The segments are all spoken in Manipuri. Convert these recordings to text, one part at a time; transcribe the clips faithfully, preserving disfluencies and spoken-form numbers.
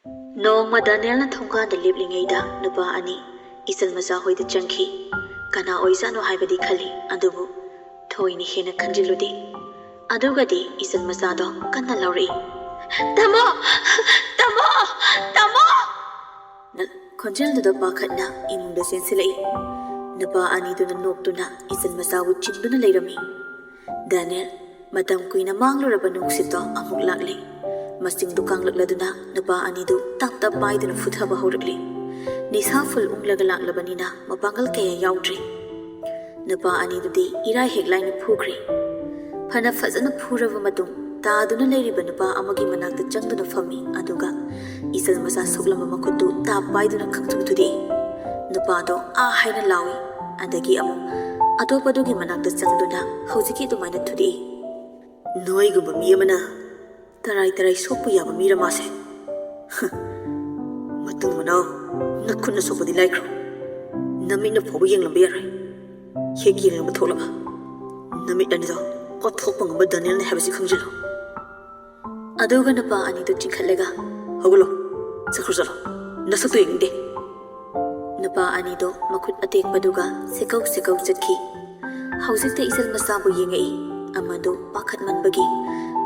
ꯅꯣꯡꯃ ꯗꯥꯅꯤꯌꯦꯜꯅ ꯊꯣꯡꯒꯥꯟꯗ ꯂꯦꯞꯂꯤꯉꯩꯗ ꯅꯨꯄꯥ ꯑꯅꯤ ꯏꯆꯜ ꯃꯆꯥ ꯍꯣꯏꯗ ꯆꯪꯈꯤ꯫ ꯀꯅꯥ ꯑꯣꯏꯖꯥꯠꯅꯣ ꯍꯥꯏꯕꯗꯤ ꯈꯜꯂꯤ, ꯑꯗꯨꯕꯨ ꯊꯣꯏꯅ ꯍꯦꯟꯅ ꯈꯟꯖꯤꯜꯂꯨꯗꯦ꯫ ꯑꯗꯨꯒꯗꯤ ꯏꯆꯜ ꯃꯆꯥꯗꯣ ꯀꯟꯅ ꯂꯥꯎꯔꯛꯏ, "ꯇꯥꯃꯣ! ꯇꯥꯃꯣ! ꯇꯥꯃꯣ!" ꯅ ꯈꯣꯟꯖꯦꯜꯗꯨꯗ ꯄꯥꯈꯠꯅ ꯏꯃꯨꯡꯗ ꯆꯦꯟꯁꯤꯜꯂꯛꯏ꯫ ꯅꯨꯄꯥ ꯑꯅꯤꯗꯨꯅ ꯅꯣꯛꯇꯨꯅ ꯏꯆꯜ ꯃꯆꯥꯕꯨ ꯆꯤꯡꯗꯨꯅ ꯂꯩꯔꯝꯃꯤ꯫ ꯗꯥꯅꯤꯌꯦꯜ, ꯃꯇꯝ ꯀꯨꯏꯅ ꯃꯥꯡꯂꯨꯔꯕ ꯅꯨꯡꯁꯤꯠꯇꯣ ꯑꯃꯨꯛ ꯂꯥꯛꯂꯦ꯫ ꯃꯁꯤꯡꯗꯨ ꯀꯥꯡꯂꯛꯂꯗꯨꯅ ꯅꯨꯄꯥ ꯑꯅꯤꯗꯨ ꯇꯞ ꯇꯞ ꯄꯥꯏꯗꯨꯅ ꯐꯨꯊꯕ ꯍꯧꯔꯛꯂꯤ꯫ ꯅꯤꯁꯥ ꯐꯨꯜ ꯎꯪꯂꯒ ꯂꯥꯛꯂꯕꯅꯤꯅ ꯃꯄꯥꯡꯒꯜ ꯀꯌꯥ ꯌꯥꯎꯗ꯭ꯔꯦ꯫ ꯅꯨꯄꯥ ꯑꯅꯤꯗꯨꯗꯤ ꯏꯔꯥꯏ ꯍꯦꯛ ꯂꯥꯏꯅ ꯐꯨꯈ꯭ꯔꯦ꯫ ꯐꯅ ꯐꯖꯅ ꯐꯨꯔꯕ ꯃꯇꯨꯡ, ꯇꯥꯗꯨꯅ ꯂꯩꯔꯤꯕ ꯅꯨꯄꯥ ꯑꯃꯒꯤ ꯃꯅꯥꯛꯇ ꯆꯪꯗꯨꯅ ꯐꯝꯃꯤ, ꯑꯗꯨꯒ ꯏꯆꯜ ꯃꯆꯥ ꯁꯣꯛꯂꯝꯕ ꯃꯈꯨꯠꯇꯨ ꯇꯥꯞ ꯄꯥꯏꯗꯨꯅ ꯈꯪꯊꯨ ꯊꯨꯗꯦꯛꯏ꯫ ꯅꯨꯄꯥꯗꯣ ꯑꯥ ꯍꯥꯏꯅ ꯂꯥꯎꯏ꯫ ꯑꯗꯒꯤ ꯑꯃꯨꯛ ꯑꯇꯣꯞꯄꯗꯨꯒꯤ ꯃꯅꯥꯛꯇ ꯆꯪꯗꯨꯅ ꯍꯧꯖꯤꯛꯀꯤ ꯑꯗꯨꯃꯥꯏꯅ ꯊꯨꯗꯦꯛꯏ꯫ ꯅꯣꯏꯒꯨꯝꯕ ꯃꯤ ꯑꯃꯅ ꯇꯔꯥꯏ ꯇꯔꯥꯏ ꯁꯣꯛꯄ ꯌꯥꯕ ꯃꯤꯔ ꯃꯥꯁꯦ? ꯍ, ꯃꯇꯨꯡ ꯃꯅꯥꯎ ꯅꯈꯨꯠꯅ ꯁꯣꯛꯄꯗꯤ ꯂꯥꯏꯈ꯭ꯔꯣ, ꯅꯃꯤꯠꯅ ꯐꯥꯎꯕ ꯌꯦꯡꯂꯝꯕ ꯌꯥꯔꯣꯏ꯫ ꯍꯦꯛ ꯌꯦꯡꯂꯝꯕ ꯊꯣꯛꯂꯕ ꯅꯃꯤꯠ ꯑꯅꯤꯗꯣ ꯀꯣꯠꯊꯣꯛꯄ ꯉꯝꯕ ꯗꯥꯅꯤꯌꯦꯜꯅꯤ ꯍꯥꯏꯕꯁꯤ ꯈꯪꯖꯤꯜꯂꯣ꯫ ꯑꯗꯨꯒ ꯅꯨꯄꯥ ꯑꯅꯤꯗꯨ ꯆꯤꯡꯈꯠꯂꯒ, "ꯍꯧꯒꯠꯂꯣ, ꯆꯠꯈ꯭ꯔꯣ ꯆꯠꯂꯣ, ꯅꯁꯛꯇꯨ ꯌꯦꯡꯅꯤꯡꯗꯦ"꯫ ꯅꯨꯄꯥ ꯑꯅꯤꯗꯣ ꯃꯈꯨꯠ ꯑꯇꯦꯛꯄꯗꯨꯒ ꯁꯦꯀꯧ ꯁꯦꯀꯧ ꯆꯠꯈꯤ꯫ ꯍꯧꯖꯤꯛꯇ ꯏꯆꯜ ꯃꯆꯥꯕꯨ ꯌꯦꯡꯉꯛꯏ꯫ ꯑꯃꯗꯨ ꯄꯥꯈꯠꯃꯟꯕꯒꯤ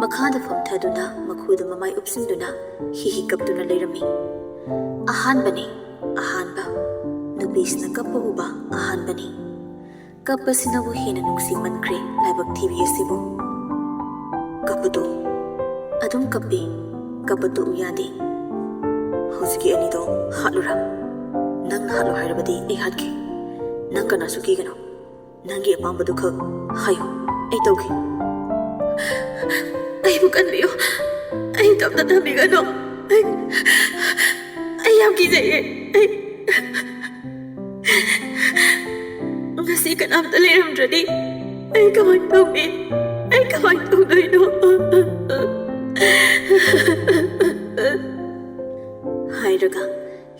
ꯃꯈꯥꯗ ꯐꯝꯊꯗꯨꯅ ꯃꯈꯨꯗ ꯃꯃꯥꯏ ꯎꯞꯁꯤꯟꯗꯨꯅ ꯍꯤ ꯍꯤ ꯀꯞꯇꯨꯅ ꯂꯩꯔꯝꯃꯤ꯫ ꯑꯍꯥꯟꯕꯅꯤ, ꯑꯍꯥꯟꯕ꯫ ꯅꯨꯄꯤꯁꯤꯅ ꯀꯞꯄ ꯎꯕ ꯑꯍꯥꯟꯕꯅꯤ꯫ ꯀꯞꯄꯁꯤꯅꯕꯨ ꯍꯦꯟꯅ ꯅꯨꯡꯁꯤꯃꯟꯈ꯭ꯔꯦ ꯂꯥꯏꯕꯛ ꯊꯤꯕꯤ ꯑꯁꯤꯕꯨ꯫ "ꯀꯞꯄꯗꯨ ꯑꯗꯨꯝ ꯀꯞꯄꯤ, ꯀꯞꯄ ꯇꯣꯛꯎ ꯌꯥꯗꯦ꯫ ꯍꯧꯖꯤꯛꯀꯤ ꯑꯅꯤꯗꯣ ꯍꯥꯠꯂꯨꯔꯥ? ꯅꯪꯅ ꯍꯥꯠꯂꯣ ꯍꯥꯏꯔꯕꯗꯤ ꯑꯩ ꯍꯥꯠꯀꯦ꯫ ꯅꯪ ꯀꯅꯥꯁꯨ ꯀꯤꯒꯅꯨ꯫ ꯅꯪꯒꯤ ꯑꯄꯥꯝꯕꯗꯨ ꯈꯛ ꯍꯥꯏꯌꯨ, ꯑꯩ ꯇꯧꯒꯦ"꯫ "ꯑꯩꯕꯨ ꯀꯟꯕꯤꯌꯨ, ꯑꯩ ꯇꯞꯅ ꯊꯝꯕꯤꯒꯅꯨ꯫ ꯑꯩ, ꯑꯩ ꯌꯥꯝ ꯀꯤꯖꯩꯌꯦ꯫ ꯑꯩ, ꯉꯁꯤ ꯀꯅꯥꯝꯇ ꯂꯩꯔꯝꯗ꯭ꯔꯗꯤ ꯑꯩ ꯀꯃꯥꯏ ꯇꯧꯅꯤ? ꯑꯩ ꯀꯃꯥꯏ ꯇꯧꯗꯣꯏꯅꯣ?" ꯍꯥꯏꯔꯒ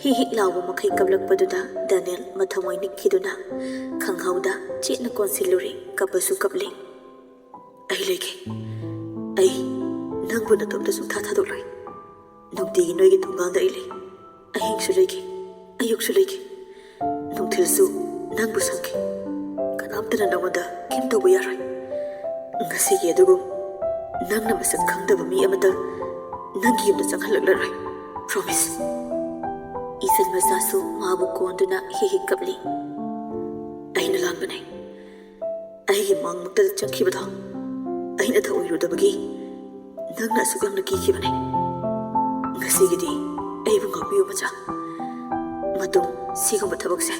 ꯍꯤ ꯍꯤꯛ ꯂꯥꯎꯕ ꯃꯈꯩ ꯀꯞꯂꯛꯄꯗꯨꯗ ꯗꯥꯅꯤꯌꯦꯜ ꯃꯊꯃꯣꯏ ꯅꯤꯛꯈꯤꯗꯨꯅ ꯈꯪꯍꯧꯗ ꯆꯦꯠꯅ ꯀꯣꯟꯁꯤꯜꯂꯨꯔꯦ꯫ ꯀꯞꯄꯁꯨ ꯀꯞꯂꯤ꯫ "ꯑꯩ ꯂꯩꯒꯦ꯫ ꯑꯩ ꯅꯪꯕꯨ ꯅꯇꯣꯝꯇ ꯁꯨꯡꯊꯥ ꯊꯥꯗꯣꯛꯂꯣꯏ꯫ ꯅꯨꯡꯇꯤ ꯅꯨꯡꯇꯤꯒꯤ ꯅꯣꯏꯒꯤ ꯊꯣꯡꯒꯥꯟꯗ ꯑꯩ ꯂꯩ꯫ ꯑꯍꯤꯡꯁꯨ ꯂꯩꯈꯤ, ꯑꯌꯨꯛꯁꯨ ꯂꯩꯈꯤ, ꯅꯨꯡꯊꯤꯜꯁꯨ ꯅꯪꯕꯨ ꯁꯪꯈꯤ꯫ ꯀꯅꯥꯝꯇꯅ ꯅꯉꯣꯟꯗ ꯀꯩꯝ ꯇꯧꯕ ꯌꯥꯔꯣꯏ꯫ ꯉꯁꯤꯒꯤ ꯑꯗꯨꯒꯨꯝ ꯅꯪꯅ ꯃꯁꯛ ꯈꯪꯗꯕ ꯃꯤ ꯑꯃꯇ ꯅꯪꯒꯤ ꯌꯨꯝꯗ ꯆꯪꯍꯜꯂꯛꯂꯔꯣꯏ꯫ Promise꯫ ꯏꯆꯟ ꯃꯆꯥꯁꯨ ꯃꯥꯕꯨ ꯀꯣꯟꯗꯨꯅ ꯍꯦꯛ ꯍꯦꯛ ꯀꯞꯂꯤ꯫ ꯑꯩꯅ ꯂꯥꯟꯕꯅꯦ꯫ ꯑꯩꯒꯤ ꯃꯪꯃꯛꯇꯗ ꯆꯪꯈꯤꯕꯗꯣ ꯑꯩꯅ ꯊꯧꯑꯣꯏꯔꯨꯗꯕꯒꯤ ꯅꯪꯅ ꯑꯁꯨꯛ ꯌꯥꯝꯅ ꯀꯤꯈꯤꯕꯅꯦ꯫ ꯉꯁꯤꯒꯤꯗꯤ ꯑꯩꯕꯨ ꯉꯥꯛꯄꯤꯌꯨ, ꯃꯆꯥ꯫ ꯃꯇꯨꯡ ꯁꯤꯒꯨꯝꯕ ꯊꯕꯛꯁꯦ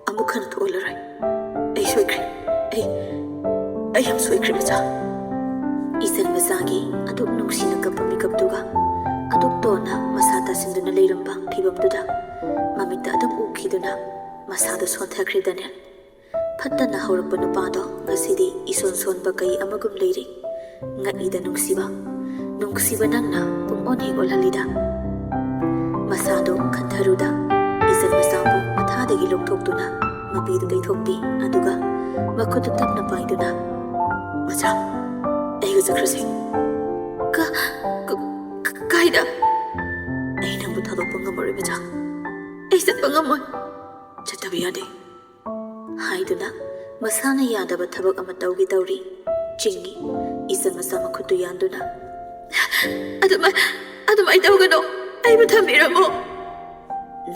ꯑꯃꯨꯛ ꯍꯟꯅ ꯊꯣꯛꯍꯜꯂꯔꯣꯏ꯫ ꯑꯩ ꯁꯣꯏꯈ꯭ꯔꯦ꯫ ꯑꯩ, ꯑꯩ ꯌꯥꯝ ꯁꯣꯏꯈ꯭ꯔꯦ, ꯃꯆꯥ꯫ ꯏꯆꯟ ꯃꯆꯥꯒꯤ ꯑꯗꯨꯛ ꯅꯨꯡꯁꯤꯅ ꯀꯞꯄ ꯃꯤꯀꯞꯇꯨꯒ ꯑꯗꯨꯛ ꯇꯣꯟꯅ ꯃꯁꯥ ꯇꯥꯁꯤꯟꯗꯨꯅ ꯂꯩꯔꯝꯕ ꯐꯤꯚꯝꯗꯨꯗ ꯃꯃꯤꯠꯇ ꯑꯗꯨꯝ ꯎꯈꯤꯗꯨꯅ ꯃꯁꯥꯗꯣ ꯁꯣꯟꯊꯈ꯭ꯔꯦ ꯗꯥꯅꯤꯌꯦꯜ꯫ ꯐꯠꯇꯅ ꯍꯧꯔꯛꯄ ꯅꯨꯄꯥꯗꯣ ꯉꯁꯤꯗꯤ ꯏꯁꯣꯟ ꯁꯣꯟꯕ ꯀꯩ ꯑꯃꯒꯨꯝ ꯂꯩꯔꯤ꯫ ꯉꯛꯏꯗ ꯅꯨꯡꯁꯤꯕ, ꯅꯨꯡꯁꯤꯕ ꯅꯪꯅ ꯄꯨꯡꯑꯣꯟ ꯍꯦꯛ ꯑꯣꯜꯍꯜꯂꯤꯗ꯫ ꯃꯁꯥꯗꯣ ꯈꯟꯊꯔꯨꯗ ꯏꯆꯟ ꯃꯆꯥꯕꯨ ꯃꯊꯥꯗꯒꯤ ꯂꯧꯊꯣꯛꯇꯨꯅ ꯃꯄꯤꯗꯨ ꯇꯩꯊꯣꯛꯄꯤ, ꯑꯗꯨꯒ ꯃꯈꯨꯠꯇꯨ ꯇꯞꯅ ꯄꯥꯏꯗꯨꯅ, "ꯃꯆꯥ, ꯑꯩꯒ ꯆꯠꯈ꯭ꯔꯁꯦ꯫" "ꯀ-, ꯀ-, ꯀ-, ꯀꯥꯏꯗ?" "ꯑꯩ ꯅꯪꯕꯨ ꯊꯥꯗꯣꯛꯄ ꯉꯝꯃꯔꯣꯏ, ꯃꯆꯥ꯫ ꯑꯩ ꯆꯠꯄ ꯉꯝꯃꯣꯏ꯫" "ꯆꯠꯇꯕ ꯌꯥꯗꯦ꯫" ꯍꯥꯏꯗꯨꯅ ꯃꯁꯥꯅ ꯌꯥꯗꯕ ꯊꯕꯛ ꯑꯃ ꯇꯧꯒꯦ ꯇꯧꯔꯤ꯫ ꯆꯤꯡꯏ꯫ ꯏꯆꯟ ꯃꯆꯥ ꯃꯈꯨꯠꯇꯨ ꯌꯥꯟꯗꯨꯅ, "ꯑꯗꯨꯃꯥꯏ-, ꯑꯗꯨꯃꯥꯏ ꯇꯧꯒꯅꯨ꯫ ꯑꯩꯕꯨ ꯊꯝꯕꯤꯔꯝꯃꯣ꯫"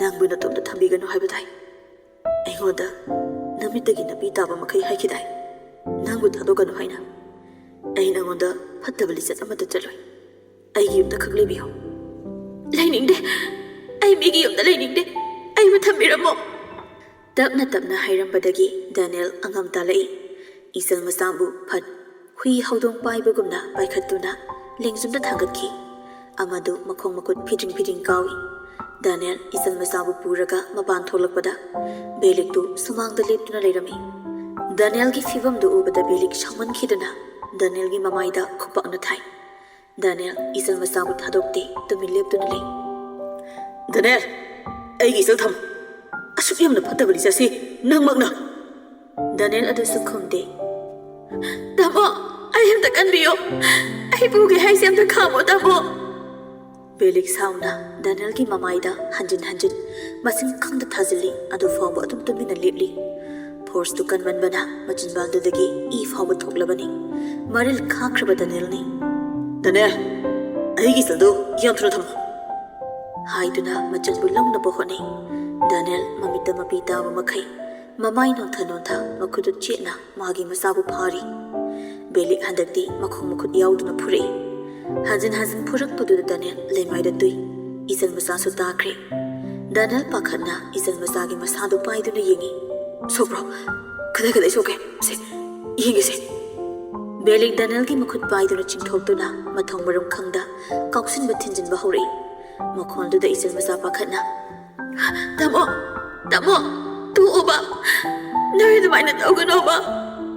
"ꯅꯪꯕꯨ ꯅꯇꯣꯝꯇ ꯊꯝꯕꯤꯒꯅꯨ ꯍꯥꯏꯕ ꯇꯥꯏ꯫ ꯑꯩꯉꯣꯟꯗ ꯅꯃꯤꯠꯇꯒꯤ ꯅꯥꯄꯤ ꯇꯥꯕ ꯃꯈꯩ ꯍꯥꯏꯈꯤꯗꯥꯏ, ꯅꯪꯕꯨ ꯊꯥꯗꯣꯛꯀꯅꯨ ꯍꯥꯏꯅ? ꯑꯩ ꯅꯉꯣꯟꯗ ꯐꯠꯇꯕ ꯂꯤꯆꯠ ꯑꯃꯠꯇ ꯆꯠꯂꯣꯏ꯫ ꯑꯩꯒꯤ ꯌꯨꯝꯗ ꯈꯛ ꯂꯩꯕꯤꯌꯨ꯫" "ꯂꯩꯅꯤꯡꯗꯦ꯫ ꯑꯩ ꯃꯤꯒꯤ ꯌꯨꯝꯗ ꯂꯩꯅꯤꯡꯗꯦ꯫ ꯑꯩꯕꯨ ꯊꯝꯕꯤꯔꯝꯃꯣ꯫" ꯇꯞꯅ ꯇꯞꯅ ꯍꯥꯏꯔꯝꯕꯗꯒꯤ ꯗꯥꯅꯤꯌꯦꯜ ꯑꯉꯝ ꯇꯥꯂꯛꯏ꯫ ꯏꯆꯜ ꯃꯆꯥꯕꯨ ꯐꯠ ꯍꯨꯏ ꯍꯧꯗꯣꯡ ꯄꯥꯏꯕꯒꯨꯝꯅ ꯄꯥꯏꯈꯠꯇꯨꯅ ꯂꯦꯡꯖꯨꯝꯗ ꯊꯥꯡꯒꯠꯈꯤ꯫ ꯑꯃꯗꯨ ꯃꯈꯣꯡ ꯃꯈꯨꯠ ꯐꯤꯗ꯭ꯔꯤꯡ ꯐꯤꯗ꯭ꯔꯤꯡ ꯀꯥꯎꯏ꯫ ꯗꯥꯅꯤꯌꯦꯜ ꯏꯆꯜ ꯃꯆꯥꯕꯨ ꯄꯨꯔꯒ ꯃꯄꯥꯟ ꯊꯣꯛꯂꯛꯄꯗ ꯕꯦꯂꯤꯛꯇꯨ ꯁꯨꯃꯥꯡꯗ ꯂꯦꯞꯇꯨꯅ ꯂꯩꯔꯝꯃꯤ꯫ ꯗꯥꯅꯤꯌꯦꯜꯒꯤ ꯐꯤꯚꯝꯗꯨ ꯎꯕꯗ ꯕꯦꯂꯤꯛ ꯁꯥꯎꯃꯟꯈꯤꯗꯨꯅ ꯗꯥꯅꯤꯌꯦꯜꯒꯤ ꯃꯃꯥꯏꯗ ꯈꯨꯄꯥꯛꯅ ꯊꯥꯏ꯫ ꯗꯥꯅꯤꯌꯦꯜ ꯏꯆꯜ ꯃꯆꯥꯕꯨ ꯊꯥꯗꯣꯛꯇꯦ, ꯇꯨꯃꯤꯟ ꯂꯦꯞꯇꯨꯅ ꯂꯩ꯫ "ꯗꯥꯅꯤꯌꯦꯜ, ꯑꯩꯒꯤ ꯏꯆꯜ ꯊꯝꯃꯨ꯫ ꯑꯁꯨꯛ ꯌꯥꯝꯅ ꯐꯠꯇꯕ ꯂꯤꯆꯠꯁꯤ ꯅꯪꯃꯛꯅ꯫" ꯗꯥꯅꯤꯌꯦꯜ ꯑꯗꯨꯁꯨ ꯈꯨꯝꯗꯦ꯫ "ꯇꯥꯃꯣ, ꯑꯩ ꯑꯝꯇ ꯀꯟꯕꯤꯌꯨ꯫ ꯑꯩ ꯄꯨꯒꯦ ꯍꯥꯏꯁꯦ ꯑꯝꯇ ꯈꯥꯝꯃꯣ, ꯇꯥꯃꯣ꯫" ꯕꯦꯂꯤꯛ ꯁꯥꯎꯅ ꯗꯥꯅꯦꯜꯒꯤ ꯃꯃꯥꯏꯗ ꯍꯟꯖꯤꯟ ꯍꯟꯖꯤꯟ ꯃꯁꯤꯡ ꯈꯪꯗ ꯊꯥꯖꯤꯜꯂꯤ꯫ ꯑꯗꯨ ꯐꯥꯎꯕ ꯑꯗꯨꯝ ꯇꯨꯃꯤꯟꯅ ꯂꯦꯞꯂꯤ꯫ ꯐꯣꯔꯁꯇꯨ ꯀꯟꯃꯟꯕꯅ ꯃꯆꯤꯟꯕꯥꯜꯗꯨꯗꯒꯤ ꯏ ꯐꯥꯎꯕ ꯊꯣꯛꯂꯕꯅꯤ꯫ ꯃꯔꯤꯜ ꯈꯥꯈ꯭ꯔꯕ ꯗꯥꯅꯦꯜꯅꯤ꯫ "ꯗꯥꯅꯦꯜ, ꯑꯩꯒꯤ ꯁꯦꯜꯗꯨ ꯌꯥꯝ ꯊꯨꯅ ꯊꯝꯃꯨ!" ꯍꯥꯏꯗꯨꯅ ꯃꯆꯤꯟꯕꯨ ꯂꯧꯅꯕ ꯍꯣꯠꯅꯩ꯫ ꯗꯥꯅꯦꯜ ꯃꯃꯤꯠꯇ ꯃꯄꯤ ꯇꯥꯕ ꯃꯈꯩ ꯃꯃꯥꯏ ꯅꯣꯟꯊ ꯅꯣꯟꯊ ꯃꯈꯨꯠꯇꯨ ꯆꯦꯠꯅ ꯃꯥꯒꯤ ꯃꯆꯥꯕꯨ ꯐꯥꯔꯤ꯫ ꯕꯦꯂꯤꯛ ꯍꯟꯗꯛꯇꯤ ꯃꯈꯣꯡ ꯃꯈꯨꯠ ꯌꯥꯎꯗꯨꯅ ꯐꯨꯔꯛꯏ꯫ ꯍꯟꯖꯤꯟ ꯍꯟꯖꯤꯟ ꯐꯨꯔꯛꯄꯗꯨꯗ ꯗꯥꯅꯦꯜ ꯂꯩꯃꯥꯏꯗ ꯇꯨꯏ꯫ ꯏꯆꯜ ꯃꯆꯥꯁꯨ ꯇꯥꯈ꯭ꯔꯦ꯫ ꯗꯥꯅꯦꯜ ꯄꯥꯈꯠꯅ ꯏꯆꯜ ꯃꯆꯥꯒꯤ ꯃꯁꯥꯗꯨ ꯄꯥꯏꯗꯨꯅ ꯌꯦꯡꯉꯤ꯫ "ꯁꯣꯛꯄ꯭ꯔꯣ? ꯀꯗꯥꯏ ꯀꯗꯥꯏ ꯁꯣꯛꯀꯦ? ꯁꯦ, ꯌꯦꯡꯒꯦꯁꯦ!" ꯕꯦꯂꯤꯛ ꯗꯥꯅꯦꯜꯒꯤ ꯃꯈꯨꯠ ꯄꯥꯏꯗꯨꯅ ꯆꯤꯡꯊꯣꯛꯇꯨꯅ ꯃꯊꯣꯡ ꯃꯔꯝ ꯈꯪꯗ ꯀꯥꯎꯁꯤꯟꯕ ꯊꯤꯟꯖꯤꯟꯕ ꯍꯧꯔꯛꯏ꯫ ꯃꯈꯣꯟꯗꯨꯗ ꯏꯆꯜ ꯃꯆꯥ ꯄꯥꯈꯠꯅ, "ꯇꯥꯃꯣ! ꯇꯥꯃꯣ! ꯇꯣꯛꯑꯣꯕ! ꯅꯣꯏ ꯑꯗꯨꯃꯥꯏꯅ ꯇꯧꯒꯅꯣꯕ!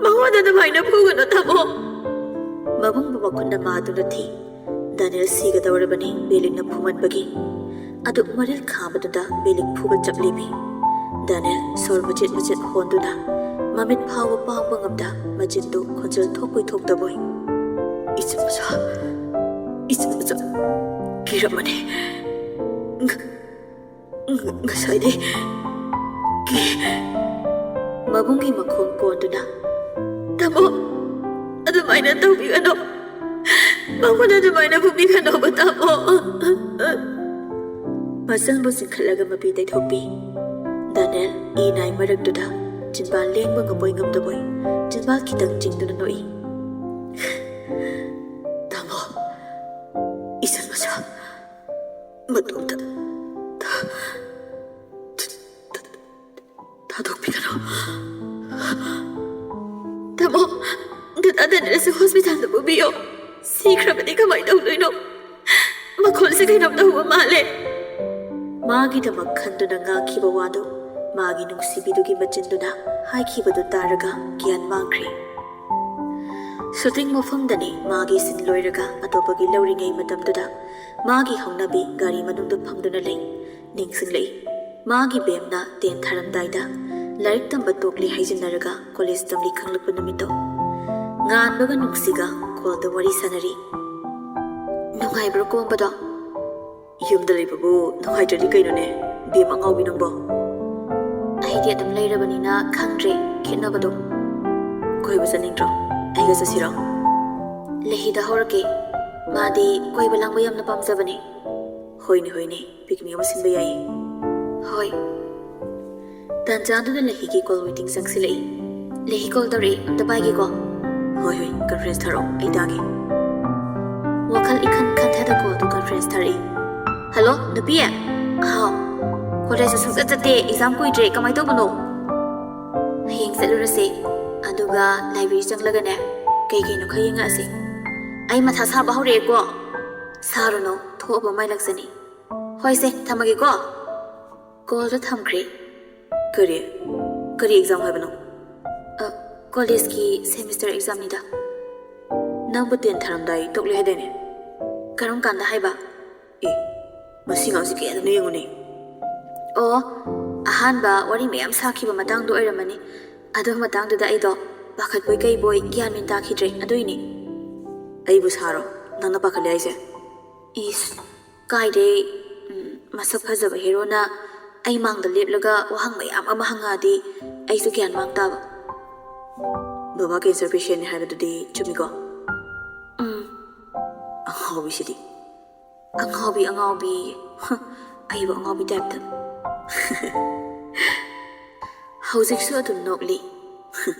ꯃꯉꯣꯟꯗ ꯑꯗꯨꯃꯥꯏꯅ ꯐꯨꯒꯅꯨ, ꯇꯥꯃꯣ!" ꯃꯕꯨꯡꯕꯨ ꯃꯈꯨꯠꯅ ꯃꯥꯗꯨꯅ ꯊꯤ꯫ ꯗꯥꯅꯦꯜ ꯁꯤꯒꯗꯧꯔꯕꯅꯤ ꯕꯦꯂꯤꯛꯅ ꯐꯨꯃꯟꯕꯒꯤ꯫ ꯑꯗꯨ ꯃꯔꯤꯜ ꯈꯥꯕꯗꯨꯗ ꯕꯦꯂꯤꯛ ꯐꯨꯕ ꯆꯞꯂꯤꯕꯤ꯫ ꯗꯥꯅꯦꯜ ꯁꯣꯔ ꯃꯆꯦꯠ ꯃꯆꯦꯠ ꯍꯣꯟꯗꯨꯅ ꯃꯃꯤꯠ ꯐꯥꯎꯕ ꯄꯥꯡꯕ ꯉꯝꯗ ꯃꯆꯤꯟꯗꯨ ꯈꯣꯟꯖꯦꯜ ꯊꯣꯛꯄꯣꯏ ꯊꯣꯛꯇꯕꯣꯏ, "ꯏꯆꯝ ꯃꯆꯥ, ꯏꯆꯝ ꯃꯆꯥ, ꯀꯤꯔꯝꯃꯅꯤ꯫ ꯉ-, ꯉ-, ꯉꯁꯥꯏꯗꯤ ꯀꯤ-," ꯃꯕꯨꯡꯒꯤ ꯃꯈꯣꯡ ꯀꯣꯟꯗꯨꯅ, "ꯇꯥꯃꯣ, ꯑꯗꯨꯃꯥꯏꯅ ꯇꯧꯕꯤꯒꯅꯣ꯫ ꯃꯉꯣꯟꯗ ꯑꯗꯨꯃꯥꯏꯅ ꯐꯨꯕꯤꯒꯅꯣꯕ, ꯇꯥꯃꯣ!" ꯃꯆꯜꯕꯨ ꯆꯤꯡꯈꯠꯂꯒ ꯃꯄꯤ ꯇꯩꯊꯣꯛꯄꯤ꯫ ꯗꯥꯅꯦꯜ ꯏ ꯅꯥꯏ ꯃꯔꯛꯇꯨꯗ ꯆꯤꯟꯕꯥꯜ ꯂꯦꯡꯕ ꯉꯝꯕꯣꯏ ꯉꯝꯗꯕꯣꯏ ꯆꯤꯟꯕꯥꯜ ꯈꯤꯇꯪ ꯆꯤꯡꯗꯨꯅ ꯅꯣꯛꯏ꯫ "ꯇꯥꯃꯣ, ꯏꯆꯜ ꯃꯆꯥ ꯃꯇꯣꯝꯇ ꯊꯥ-, ꯊꯥꯗꯣꯛꯄꯤꯒꯅꯨ꯫ ꯇꯥꯃꯣ, ꯗꯗꯥ ꯗꯥꯅꯦꯜꯁꯦ ꯍꯣꯁꯄꯤꯇꯥꯜꯗ ꯄꯨꯕꯤꯌꯣ꯫ ꯁꯤꯈ꯭ꯔꯕꯗꯤ ꯀꯃꯥꯏꯅ ꯇꯧꯗꯣꯏꯅꯣ? ꯃꯈꯣꯜꯁꯦ ꯀꯩꯅꯣꯝ ꯇꯧꯕ ꯃꯥꯜꯂꯦ꯫" ꯃꯥꯒꯤꯗꯃꯛ ꯈꯟꯗꯨꯅ ꯉꯥꯡꯈꯤꯕ ꯋꯥꯗꯨ ꯃꯥꯒꯤ ꯅꯨꯡꯁꯤꯕꯤꯗꯨꯒꯤ ꯃꯆꯤꯟꯗꯨꯅ ꯍꯥꯏꯈꯤꯕꯗꯨ ꯇꯥꯔꯒ ꯒ꯭ꯌꯥꯟ ꯃꯥꯡꯈ꯭ꯔꯦ꯫ ꯁꯨꯇꯤꯡ ꯃꯐꯝꯗꯅꯤ ꯃꯥꯒꯤ ꯁꯤꯟ ꯂꯣꯏꯔꯒ ꯑꯇꯣꯞꯄꯒꯤ ꯂꯧꯔꯤꯉꯩ ꯃꯇꯝꯗꯨꯗ ꯃꯥꯒꯤ ꯍꯧꯅꯕꯤ ꯒꯥꯔꯤ ꯃꯅꯨꯡꯗ ꯐꯝꯗꯨꯅ ꯂꯩ꯫ ꯅꯤꯡꯁꯤꯡꯂꯛꯏ꯫ ꯃꯥꯒꯤ ꯕꯦꯝꯅ ꯇꯦꯟ ꯊꯥꯔꯝꯗꯥꯏꯗ ꯂꯥꯏꯔꯤꯛ ꯇꯝꯕ ꯇꯣꯛꯂꯦ ꯍꯥꯏꯖꯤꯟꯅꯔꯒ ꯀꯣꯂꯦꯖ ꯇꯝꯂꯤ ꯈꯪꯂꯛꯄ ꯅꯨꯃꯤꯠꯇꯣ꯫ ꯉꯥꯟꯕꯒ ꯅꯨꯡꯁꯤꯒ ꯀꯣꯜꯗ ꯋꯥꯔꯤ ꯁꯥꯟꯅꯔꯤ꯫ "ꯅꯨꯡꯉꯥꯏꯕ꯭ꯔꯣ ꯀꯣꯝꯕꯗꯣ?" ꯌꯨꯝꯗ ꯂꯩꯕꯕꯨ ꯅꯨꯡꯉꯥꯏꯇ꯭ꯔꯗꯤ ꯀꯩꯅꯣꯅꯦ, ꯕꯦꯝ ꯑꯉꯥꯎꯕꯤ ꯅꯪꯕꯣ? ꯑꯩꯗꯤ ꯑꯗꯨꯝ ꯂꯩꯔꯕꯅꯤꯅ ꯈꯪꯗ꯭ꯔꯦ ꯈꯦꯠꯅꯕꯗꯣ꯫ ꯀꯣꯏꯕ ꯆꯠꯅꯤꯡꯗ꯭ꯔꯣ? ꯑꯩꯒ ꯆꯠꯁꯤꯔꯣ? ꯂꯩꯍꯤꯗ ꯍꯧꯔꯛꯀꯦ꯫ ꯃꯥꯗꯤ ꯀꯣꯏꯕ ꯂꯥꯡꯕ ꯌꯥꯝꯅ ꯄꯥꯝꯖꯕꯅꯦ꯫ ꯍꯣꯏꯅꯦ, ꯍꯣꯏꯅꯦ, ꯄꯤꯛꯅꯤꯛ ꯑꯃ ꯁꯤꯟꯕ ꯌꯥꯏꯌꯦ꯫ ꯍꯣꯏ꯫ ꯇꯥꯟꯖꯥꯗꯨꯗ ꯂꯩꯍꯤꯒꯤ ꯀꯣꯜ ꯋꯦꯇꯤꯡ ꯆꯪꯁꯤꯜꯂꯛꯏ꯫ ꯂꯩꯍꯤ ꯀꯣꯜ ꯇꯧꯔꯛꯏ, ꯑꯝꯇ ꯄꯥꯏꯒꯦꯀꯣ꯫ ꯍꯣꯏ, ꯍꯣꯏ, ꯀꯟꯐ꯭ꯔꯦꯟꯁ ꯊꯥꯔꯛꯑꯣ, ꯑꯩ ꯇꯥꯒꯦ꯫ ꯋꯥꯈꯜ ꯏꯈꯟ ꯈꯟꯊꯗ ꯀꯣꯜꯗꯨ ꯀꯟꯐ꯭ꯔꯦꯟꯁ ꯊꯥꯔꯛꯏ꯫ ꯍꯜꯂꯣ, ꯅꯨꯄꯤ? ꯍꯥꯎ꯫ ꯀꯣꯂꯦꯖꯇ ꯁꯨꯡꯆꯠ ꯆꯠꯇꯦ, ꯑꯦꯛꯖꯥꯝ ꯀꯨꯏꯗ꯭ꯔꯦ, ꯀꯃꯥꯏ ꯇꯧꯕꯅꯣ? ꯍꯌꯦꯡ ꯆꯠꯂꯨꯔꯁꯦ, ꯑꯗꯨꯒ ꯂꯥꯏꯕ꯭ꯔꯦꯔꯤ ꯆꯪꯂꯒꯅꯦ, ꯀꯩ ꯀꯩꯅꯣ ꯈꯔ ꯌꯦꯡꯉꯛꯑꯁꯦ꯫ ꯑꯩ ꯃꯊꯥ ꯁꯥꯕ ꯍꯧꯔꯛꯑꯦꯀꯣ꯫ ꯁꯥꯔꯨꯅꯨ, ꯊꯣꯛꯑꯕ ꯃꯥꯏ ꯂꯥꯛꯆꯅꯤ꯫ ꯍꯣꯏꯁꯦ, ꯊꯝꯃꯒꯦꯀꯣ꯫ ꯀꯣꯜꯗꯣ ꯊꯝꯈ꯭ꯔꯦ꯫ ꯀꯔꯤ? ꯀꯔꯤ ꯑꯦꯛꯖꯥꯝ ꯍꯥꯏꯕꯅꯣ? ꯑ, ꯀꯣꯂꯦꯖꯀꯤ ꯁꯦꯃꯤꯁꯇꯔ ꯑꯦꯛꯖꯥꯝꯅꯤꯗ꯫ ꯅꯪꯕꯨ ꯇꯦꯟ ꯊꯥꯔꯝꯗꯥꯏ ꯇꯣꯛꯂꯦ ꯍꯥꯏꯗꯥꯏꯅꯦ? ꯀꯔꯝ ꯀꯥꯟꯗ ꯍꯥꯏꯕ? ꯑꯦ, ꯃꯁꯤ ꯑꯉꯥꯡꯁꯤ ꯀꯌꯥꯗꯅꯣ ꯌꯦꯡꯉꯨꯅꯦ꯫ ꯑꯣ, ꯑꯍꯥꯟꯕ ꯋꯥꯔꯤ ꯃꯌꯥꯝ ꯁꯥꯈꯤꯕ ꯃꯇꯥꯡꯗꯣ ꯑꯣꯏꯔꯝꯃꯅꯤ꯫ ꯑꯗꯨ ꯃꯇꯥꯡꯗꯨꯗ ꯑꯩꯗꯣ ꯄꯥꯈꯠꯄꯣꯏ ꯀꯩꯕꯣꯏ ꯒ꯭ꯌꯥꯟ ꯃꯦꯟ ꯇꯥꯈꯤꯗ꯭ꯔꯦ, ꯑꯗꯨꯏꯅꯦ꯫ ꯑꯩꯕꯨ ꯁꯥꯔꯣ ꯅꯪꯅ ꯄꯥꯈꯠꯂꯦ ꯍꯥꯏꯁꯦ? ꯏꯁ, ꯀꯥꯏꯗꯩ, ꯎꯝ, ꯃꯁꯛ ꯐꯖꯕ ꯍꯦꯔꯣꯅ ꯑꯩ ꯃꯥꯡꯗ ꯂꯦꯞꯂꯒ ꯋꯥꯍꯪ ꯃꯌꯥꯝ ꯑꯃ ꯍꯪꯉꯛꯑꯗꯤ ꯑꯩꯁꯨ ꯒ꯭ꯌꯥꯟ ꯃꯥꯡ ꯇꯥꯕ꯫ ꯕꯕꯥ ꯀꯦꯟꯁꯔ ꯄꯦꯁꯦꯟꯅꯤ ꯍꯥꯏꯕꯗꯨꯗꯤ ꯆꯨꯝꯃꯤꯀꯣ? ꯎꯝ꯫ ꯑꯉꯥꯎꯕꯤꯁꯤꯗꯤ꯫ ꯑꯉꯥꯎꯕꯤ, ꯑꯉꯥꯎꯕꯤ꯫ ꯍ, ꯑꯩꯕꯨ ꯑꯉꯥꯎꯕꯤ ꯇꯥꯏꯞꯇ꯫ ꯍꯧꯖꯤꯛꯁꯨ ꯑꯗꯨꯝ ꯅꯣꯛꯂꯤ꯫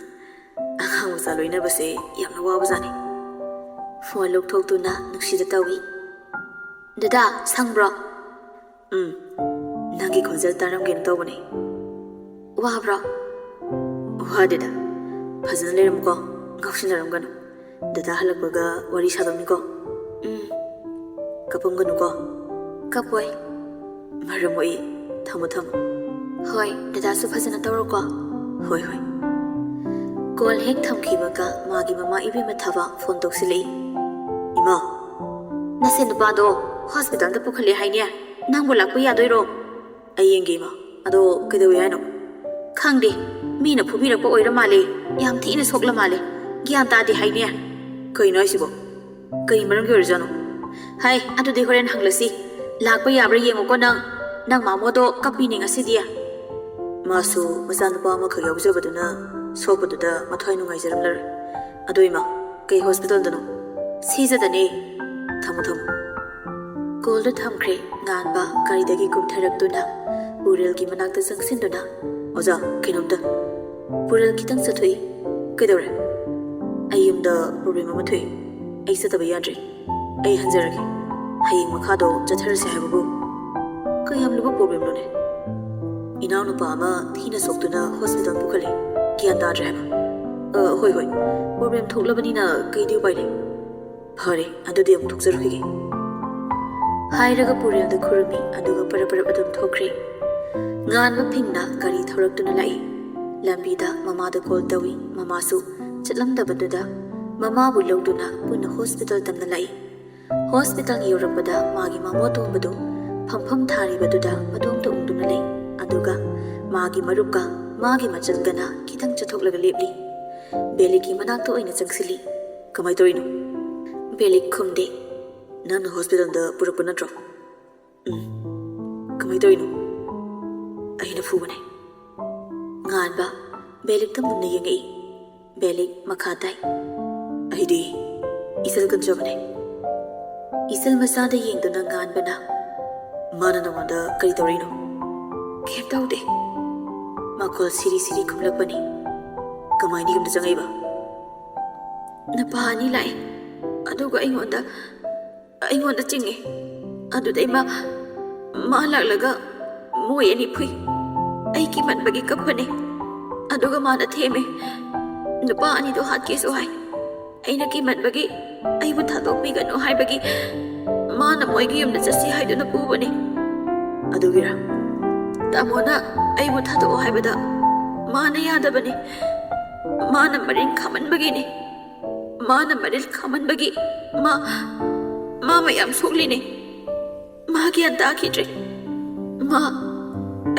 ꯑꯉꯥꯡ ꯃꯆꯥ ꯂꯣꯏꯅꯕꯁꯦ ꯌꯥꯝꯅ ꯋꯥꯕꯖꯥꯠꯅꯤ꯫ ꯐꯣꯟ ꯂꯧꯊꯣꯛꯇꯨꯅ ꯅꯨꯡꯁꯤꯗ ꯇꯧꯏ꯫ "ꯗꯗꯥ, ꯁꯪꯕ꯭ꯔꯣ?" "ꯎꯝ, ꯅꯪꯒꯤ ꯈꯣꯟꯖꯦꯜ ꯇꯥꯔꯝꯒꯦꯅ ꯇꯧꯕꯅꯦ꯫" "ꯋꯥꯕ꯭ꯔꯣ?" "ꯋꯥꯗꯦꯗ, ꯐꯖꯅ ꯂꯩꯔꯝꯃꯨꯀꯣ, ꯉꯥꯎꯁꯤꯟꯅꯔꯝꯒꯅꯨ꯫ ꯗꯗꯥ ꯍꯜꯂꯛꯄꯒ ꯋꯥꯔꯤ ꯁꯥꯗꯧꯅꯤꯀꯣ꯫" "ꯎꯝ꯫" "ꯀꯞꯄꯝꯒꯅꯨꯀꯣ꯫" "ꯀꯞꯄꯣꯏ꯫" "ꯃꯔꯝ ꯃꯣꯛꯏ, ꯊꯝꯃꯣ, ꯊꯝꯃꯣ꯫" "ꯍꯣꯏ, ꯗꯗꯥꯁꯨ ꯐꯖꯅ ꯇꯧꯔꯣꯀꯣ꯫" "ꯍꯣꯏ, ꯍꯣꯏ꯫" ꯀꯣꯜ ꯍꯦꯛ ꯊꯝꯈꯤꯕꯒ ꯃꯥꯒꯤ ꯃꯃꯥ ꯏꯕꯦꯝꯃ ꯊꯕ ꯐꯣꯟ ꯇꯧꯁꯤꯜꯂꯛꯏ꯫ "ꯏꯃꯥ!" "ꯅꯁꯦ ꯅꯨꯄꯥꯗꯣ ꯍꯣꯁꯄꯤꯇꯥꯜꯗ ꯄꯨꯈꯠꯂꯦ ꯍꯥꯏꯅꯦ, ꯅꯪꯕꯨ ꯂꯥꯛꯄ ꯌꯥꯗꯣꯏꯔꯣ?" "ꯑꯩ ꯌꯦꯡꯒꯦ, ꯏꯃꯥ꯫ ꯑꯗꯣ ꯀꯩꯗꯧꯏ ꯍꯥꯏꯅꯣ?" "ꯈꯪꯗꯦ, ꯃꯤꯅ ꯐꯨꯕꯤꯔꯛꯄ ꯑꯣꯏꯔ ꯃꯥꯜꯂꯦ, ꯌꯥꯝ ꯊꯤꯅ ꯁꯣꯛꯂ ꯃꯥꯜꯂꯦ, ꯒ꯭ꯌꯥꯟ ꯇꯥꯗꯦ ꯍꯥꯏꯅꯦ꯫" "ꯀꯩꯅꯣ ꯍꯥꯏꯁꯤꯕꯣ? ꯀꯔꯤ ꯃꯔꯝꯒꯤ ꯑꯣꯏꯔꯖꯥꯠꯅꯣ?" "ꯍꯥꯏ, ꯑꯗꯨꯗꯤ ꯍꯣꯔꯦꯟ ꯍꯪꯂꯁꯤ, ꯂꯥꯛꯄ ꯌꯥꯕ꯭ꯔꯥ ꯌꯦꯡꯉꯨꯀꯣ ꯅꯪ꯫ ꯅꯪ ꯃꯥꯃꯣꯗꯣ ꯀꯞꯄꯤꯅꯦ ꯉꯁꯤꯗꯤ꯫ ꯃꯥꯁꯨ ꯃꯆꯥꯅꯨꯄꯥ ꯑꯃꯈꯛ ꯌꯥꯎꯖꯕꯗꯨꯅ ꯁꯣꯛꯄꯗꯨꯗ ꯃꯊ꯭ꯋꯥꯏ ꯅꯨꯡꯉꯥꯏꯖꯔꯝꯂꯔꯣꯏ꯫ ꯑꯗꯨ ꯏꯃꯥ, ꯀꯩ ꯍꯣꯁꯄꯤꯇꯥꯜꯗꯅꯣ? ꯁꯤꯖꯗꯅꯦ꯫ ꯊꯝꯃꯣ, ꯊꯝꯃꯣ꯫ ꯀꯣꯜꯗꯨ ꯊꯝꯈ꯭ꯔꯦ꯫ ꯉꯥꯟꯕ ꯒꯥꯔꯤꯗꯒꯤ ꯀꯨꯝꯊꯔꯛꯇꯨꯅ ꯄꯨꯔꯦꯜꯒꯤ ꯃꯅꯥꯛꯇ ꯆꯪꯁꯤꯟꯗꯨꯅ, "ꯑꯣꯖꯥ, ꯀꯩꯅꯣꯝꯇ꯫" ꯄꯨꯔꯦꯜ ꯈꯤꯇꯪ ꯆꯠꯊꯣꯛꯏ꯫ "ꯀꯩꯗꯧꯔꯦ?" "ꯑꯩ ꯌꯨꯝꯗ ꯄ꯭ꯔꯣꯕ꯭ꯂꯦꯝ ꯑꯃ ꯊꯣꯛꯏ꯫ ꯑꯩ ꯆꯠꯇꯕ ꯌꯥꯗ꯭ꯔꯦ꯫ ꯑꯩ ꯍꯟꯖꯔꯒꯦ꯫ ꯍꯌꯦꯡ ꯃꯈꯥꯗꯣ ꯆꯠꯊꯔꯁꯦ ꯍꯥꯏꯕꯕꯨ꯫" "ꯀꯌꯥꯝ ꯂꯨꯕ ꯄ꯭ꯔꯣꯕ꯭ꯂꯦꯝꯅꯣꯅꯦ?" "ꯏꯅꯥꯎꯅꯨꯄꯥ ꯑꯃ ꯊꯤꯅ ꯁꯣꯛꯇꯨꯅ ꯍꯣꯁꯄꯤꯇꯥꯜ ꯄꯨꯈꯠꯂꯦ꯫ ꯒ꯭ꯌꯥꯟ ꯇꯥꯗ꯭ꯔꯦ ꯍꯥꯏꯕ꯫" "ꯑ, ꯍꯣꯏ, ꯍꯣꯏ꯫ ꯄ꯭ꯔꯣꯕ꯭ꯂꯦꯝ ꯊꯣꯛꯂꯕꯅꯤꯅ ꯀꯩꯗꯤ ꯎꯄꯥꯏ ꯂꯩ?" "ꯐꯔꯦ, ꯑꯗꯨꯗꯤ ꯑꯃꯨꯛ ꯊꯣꯛꯆꯔꯨꯈꯤꯒꯦ꯫" ꯍꯥꯏꯔꯒ ꯄꯨꯔꯦꯜꯗ ꯈꯨꯔꯨꯝꯃꯤ, ꯑꯗꯨꯒ ꯄꯔꯞ ꯄꯔꯞ ꯑꯗꯨꯝ ꯊꯣꯛꯈ꯭ꯔꯦ꯫ ꯉꯥꯟꯕ ꯐꯤꯡꯅ ꯒꯥꯔꯤ ꯊꯧꯔꯛꯇꯨꯅ ꯂꯥꯛꯏ꯫ ꯂꯝꯕꯤꯗ ꯃꯃꯥꯗ ꯀꯣꯜ ꯇꯧꯏ꯫ ꯃꯃꯥꯁꯨ ꯆꯠꯂꯝꯗꯕꯗꯨꯗ ꯃꯃꯥꯕꯨ ꯂꯧꯗꯨꯅ ꯄꯨꯟꯅ ꯍꯣꯁꯄꯤꯇꯥꯜ ꯇꯝꯅ ꯂꯥꯛꯏ꯫ ꯍꯣꯁꯄꯤꯇꯥꯜ ꯌꯧꯔꯛꯄꯗ ꯃꯥꯒꯤ ꯃꯥꯃꯣ ꯑꯇꯣꯝꯕꯗꯨ ꯐꯝꯐꯝ ꯊꯥꯔꯤꯕꯗꯨꯗ ꯃꯇꯣꯝꯇ ꯎꯪꯗꯨꯅ ꯂꯩ꯫ ꯑꯗꯨꯒ ꯃꯥꯒꯤ ꯃꯔꯨꯞꯀ ꯃꯥꯒꯤ ꯃꯆꯜꯒꯅ ꯈꯤꯇꯪ ꯆꯠꯊꯣꯛꯂꯒ ꯂꯦꯞꯂꯤ꯫ ꯕꯦꯂꯤꯛꯀꯤ ꯃꯅꯥꯛꯇ ꯑꯣꯏꯅ ꯆꯪꯁꯤꯜꯂꯤ꯫ "ꯀꯃꯥꯏ ꯇꯧꯔꯤꯅꯣ?" ꯕꯦꯂꯤꯛ ꯈꯨꯝꯗꯦ꯫ "ꯅꯪꯅ ꯍꯣꯁꯄꯤꯇꯥꯜꯗ ꯄꯨꯔꯛꯄ ꯅꯠꯇ꯭ꯔꯣ?" "ꯎꯝ꯫ ꯀꯃꯥꯏ ꯇꯧꯔꯤꯅꯣ?" "ꯑꯩꯅ ꯐꯨꯕꯅꯦ꯫" ꯉꯥꯟꯕ ꯕꯦꯂꯤꯛꯇ ꯃꯨꯟꯅ ꯌꯦꯡꯉꯛꯏ꯫ ꯕꯦꯂꯤꯛ ꯃꯈꯥ ꯇꯥꯏ꯫ "ꯑꯩꯗꯤ ꯏꯆꯜ ꯀꯟꯖꯕꯅꯦ꯫" ꯏꯆꯜ ꯃꯆꯥꯗ ꯌꯦꯡꯗꯨꯅ ꯉꯥꯟꯕꯅ, "ꯃꯥꯅ ꯅꯉꯣꯟꯗ ꯀꯔꯤ ꯇꯧꯔꯛꯏꯅꯣ?" "ꯀꯩꯝ ꯇꯧꯗꯦ꯫" ꯃꯈꯣꯜ ꯁꯤꯔꯤ ꯁꯤꯔꯤ ꯈꯨꯝꯂꯛꯄꯅꯤ꯫ "ꯀꯃꯥꯏꯅ ꯌꯨꯝꯗ ꯆꯪꯉꯛꯏꯕ?" "ꯅꯨꯄꯥ ꯑꯅꯤ ꯂꯥꯛꯑꯦ, ꯑꯗꯨꯒ ꯑꯩꯉꯣꯟꯗ, ꯑꯩꯉꯣꯟꯗ ꯆꯤꯡꯉꯦ꯫ ꯑꯗꯨꯗꯩ ꯃꯥ, ꯃꯥ ꯂꯥꯛꯂꯒ ꯃꯣꯏ ꯑꯅꯤ ꯐꯨꯏ꯫ ꯑꯩ ꯀꯤꯃꯟꯕꯒꯤ ꯀꯞꯄꯅꯦ꯫ ꯑꯗꯨꯒ ꯃꯥꯅ ꯊꯦꯝꯃꯦ꯫ ꯅꯨꯄꯥ ꯑꯅꯤꯗꯣ ꯍꯥꯠꯀꯦꯁꯨ ꯍꯥꯏ꯫ ꯑꯩꯅ ꯀꯤꯃꯟꯕꯒꯤ ꯑꯩꯕꯨ ꯊꯥꯗꯣꯛꯄꯤꯒꯅꯨ ꯍꯥꯏꯕꯒꯤ ꯃꯥꯅ ꯃꯣꯏꯒꯤ ꯌꯨꯝꯗ ꯆꯠꯁꯤ ꯍꯥꯏꯗꯨꯅ ꯄꯨꯕꯅꯦ꯫" "ꯑꯗꯨꯒꯤꯔꯥ?" "ꯇꯥꯃꯣꯅ ꯑꯩꯕꯨ ꯊꯥꯗꯣꯛꯑꯣ ꯍꯥꯏꯕꯗ ꯃꯥꯅ ꯌꯥꯗꯕꯅꯦ꯫ ꯃꯥꯅ ꯃꯔꯤꯟ ꯈꯥꯃꯟꯕꯒꯤꯅꯦ꯫ ꯃꯥꯅ ꯃꯔꯤꯟ ꯈꯥꯃꯟꯕꯒꯤ ꯃꯥ, ꯃꯥ ꯃꯌꯥꯝ ꯁꯣꯛꯂꯤꯅꯦ꯫ ꯃꯥ ꯒ꯭ꯌꯥꯟ ꯇꯥꯈꯤꯗ꯭ꯔꯦ꯫ ꯃꯥ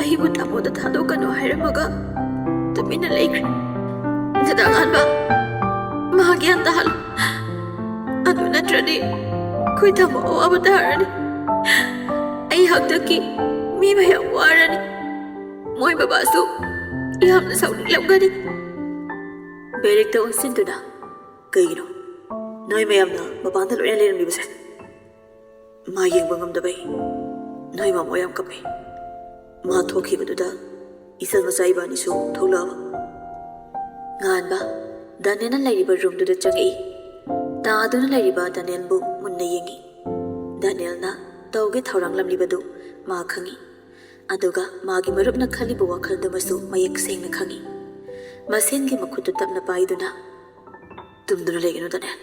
ꯑꯩꯕꯨ ꯇꯥꯃꯣꯗ ꯊꯥꯗꯣꯛꯀꯅꯨ ꯍꯥꯏꯔꯝꯃꯒ ꯇꯨꯃꯤꯟꯅ ꯂꯩꯈ꯭ꯔꯦ꯫ ꯗꯗꯥ ꯉꯥꯟꯕ, ꯃꯥ ꯒ꯭ꯌꯥꯟ ꯇꯥꯍꯜꯂꯨ꯫ ꯑꯗꯨ ꯅꯠꯇ꯭ꯔꯗꯤ ꯑꯩꯈꯣꯏ ꯇꯥꯃꯣ ꯑꯋꯥꯕ ꯇꯥꯔꯅꯤ꯫" ꯍꯥꯛꯇꯛꯀꯤ ꯃꯤ ꯃꯌꯥꯝ ꯋꯥꯔꯅꯤ꯫ ꯃꯣꯏ ꯕꯕꯥꯁꯨ ꯌꯥꯝꯅ ꯁꯥꯎꯅꯤꯡꯂꯝꯒꯅꯤ꯫ ꯕꯦꯔꯤꯛꯇ ꯑꯣꯟꯁꯤꯟꯗꯨꯅ, "ꯀꯩꯒꯤꯅꯣ ꯅꯣꯏ ꯃꯌꯥꯝꯅ ꯃꯄꯥꯟꯗ ꯂꯣꯏꯅ ꯂꯩꯔꯝꯂꯤꯕꯁꯦ?" "ꯃꯥ ꯌꯦꯡꯕ ꯉꯝꯗꯕꯩ ꯅꯣꯏ ꯃꯥꯃꯣ ꯌꯥꯝ ꯀꯞꯄꯦ꯫ ꯃꯥ ꯊꯣꯛꯈꯤꯕꯗꯨꯗ ꯏꯆꯟ ꯃꯆꯥ ꯏꯕꯥꯅꯤꯁꯨ ꯊꯣꯛꯂꯛꯑꯕ꯫" ꯉꯥꯟꯕ ꯗꯥꯅꯤꯌꯦꯜꯅ ꯂꯩꯔꯤꯕ ꯔꯨꯝꯗꯨꯗ ꯆꯪꯉꯛꯏ꯫ ꯇꯥꯗꯨꯅ ꯂꯩꯔꯤꯕ ꯗꯥꯅꯤꯌꯦꯜꯕꯨ ꯃꯨꯟꯅ ꯌꯦꯡꯉꯤ꯫ ꯗꯥꯅꯤꯌꯦꯜꯅ ꯇꯧꯒꯦ ꯊꯧꯔꯥꯡꯂꯝꯂꯤꯕꯗꯨ ꯃꯥ ꯈꯪꯉꯤ꯫ ꯑꯗꯨꯒ ꯃꯥꯒꯤ ꯃꯔꯨꯞꯅ ꯈꯜꯂꯤꯕ ꯋꯥꯈꯜꯗꯨꯃꯁꯨ ꯃꯌꯦꯛ ꯁꯦꯡꯅ ꯈꯪꯉꯤ꯫ ꯃꯁꯦꯟꯒꯤ ꯃꯈꯨꯠꯇꯨ ꯇꯞꯅ ꯄꯥꯏꯗꯨꯅ, "ꯇꯨꯝꯗꯨꯅ ꯂꯩꯒꯅꯨ ꯗꯥꯅꯤꯌꯦꯜ꯫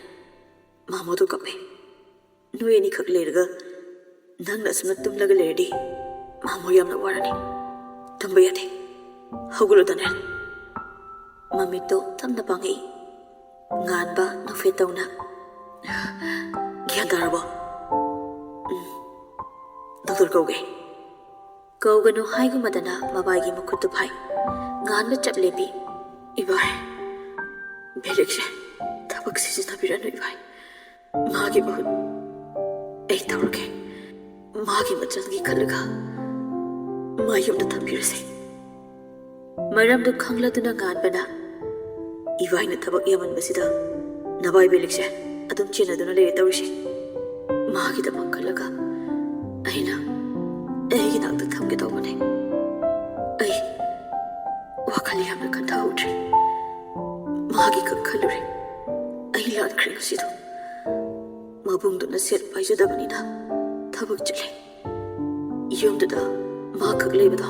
ꯃꯥꯃꯣꯗꯣ ꯀꯞꯄꯦ꯫ ꯅꯣꯏ ꯑꯅꯤꯈꯛ ꯂꯩꯔꯒ ꯅꯪꯅ ꯑꯁꯨꯝꯅ ꯇꯨꯝꯂꯒ ꯂꯩꯔꯗꯤ ꯃꯥꯃꯣ ꯌꯥꯝꯅ ꯋꯥꯔꯅꯤ꯫ ꯇꯨꯝꯕ ꯌꯥꯗꯦ꯫ ꯍꯧꯒꯠꯂꯣ ꯗꯥꯅꯤꯌꯦꯜ꯫" ꯃꯃꯤꯠꯇꯣ ꯇꯞꯅ ꯄꯥꯡꯉꯛꯏ꯫ ꯉꯥꯟꯕ ꯅꯣꯛꯐꯦꯠ ꯇꯧꯅ, "ꯒ꯭ꯌꯥꯟ ꯇꯥꯔꯕꯣ? ꯎꯝ꯫ ꯗꯣꯛꯇꯔ ꯀꯧꯒꯦ꯫" ꯀꯧꯒꯅꯨ ꯍꯥꯏꯒꯨꯝꯃꯗꯅ ꯃꯕꯥꯏꯒꯤ ꯃꯈꯨꯠꯇꯨ ꯐꯥꯏ꯫ ꯉꯥꯟꯕ ꯆꯞ ꯂꯦꯞꯄꯤ꯫ "ꯏꯕꯥꯏ, ꯕꯦꯔꯤꯛꯁꯦ ꯊꯕꯛ ꯁꯤꯖꯤꯟꯅꯕꯤꯔꯅꯨ ꯏꯕꯥꯏ꯫ ꯃꯥꯒꯤ ꯃꯍꯨꯠ ꯑꯩ ꯇꯧꯔꯒꯦ꯫ ꯃꯥꯒꯤ ꯃꯆꯜꯒꯤ ꯈꯜꯂꯒ ꯃꯥ ꯌꯨꯝꯗ ꯊꯝꯕꯤꯔꯁꯦ꯫" ꯃꯔꯝꯗꯨ ꯈꯪꯂꯗꯨꯅ ꯉꯥꯟꯕꯅ, "ꯏꯕꯥꯏꯅ ꯊꯕꯛ ꯌꯥꯝꯃꯟꯕꯁꯤꯗ ꯅꯕꯥꯏ ꯕꯦꯔꯤꯛꯁꯦ ꯑꯗꯨꯝ ꯆꯦꯟꯅꯗꯨꯅ ꯂꯩꯔꯦ ꯇꯧꯔꯤꯁꯦ꯫ ꯃꯥꯒꯤꯗꯃꯛ ꯈꯜꯂꯒ ꯑꯩꯅ ꯑꯩꯒꯤ ꯅꯥꯛꯇ ꯊꯝꯒꯦ ꯇꯧꯕꯅꯦ꯫ ꯑꯩ ꯋꯥꯈꯜ ꯌꯥꯝꯅ ꯈꯟꯊꯍꯧꯗ꯭ꯔꯦ꯫ ꯃꯥꯒꯤ ꯈꯛ ꯈꯜꯂꯨꯔꯦ꯫ ꯑꯩ ꯂꯥꯟꯈ꯭ꯔꯦ ꯉꯁꯤꯗꯣ꯫ ꯃꯕꯨꯡꯗꯨꯅ ꯁꯦꯠ ꯄꯥꯏꯖꯗꯕꯅꯤꯅ ꯊꯕꯛ ꯆꯠꯂꯦ꯫ ꯌꯨꯝꯗꯨꯗ ꯃꯥ ꯈꯛ ꯂꯩꯕꯗꯣ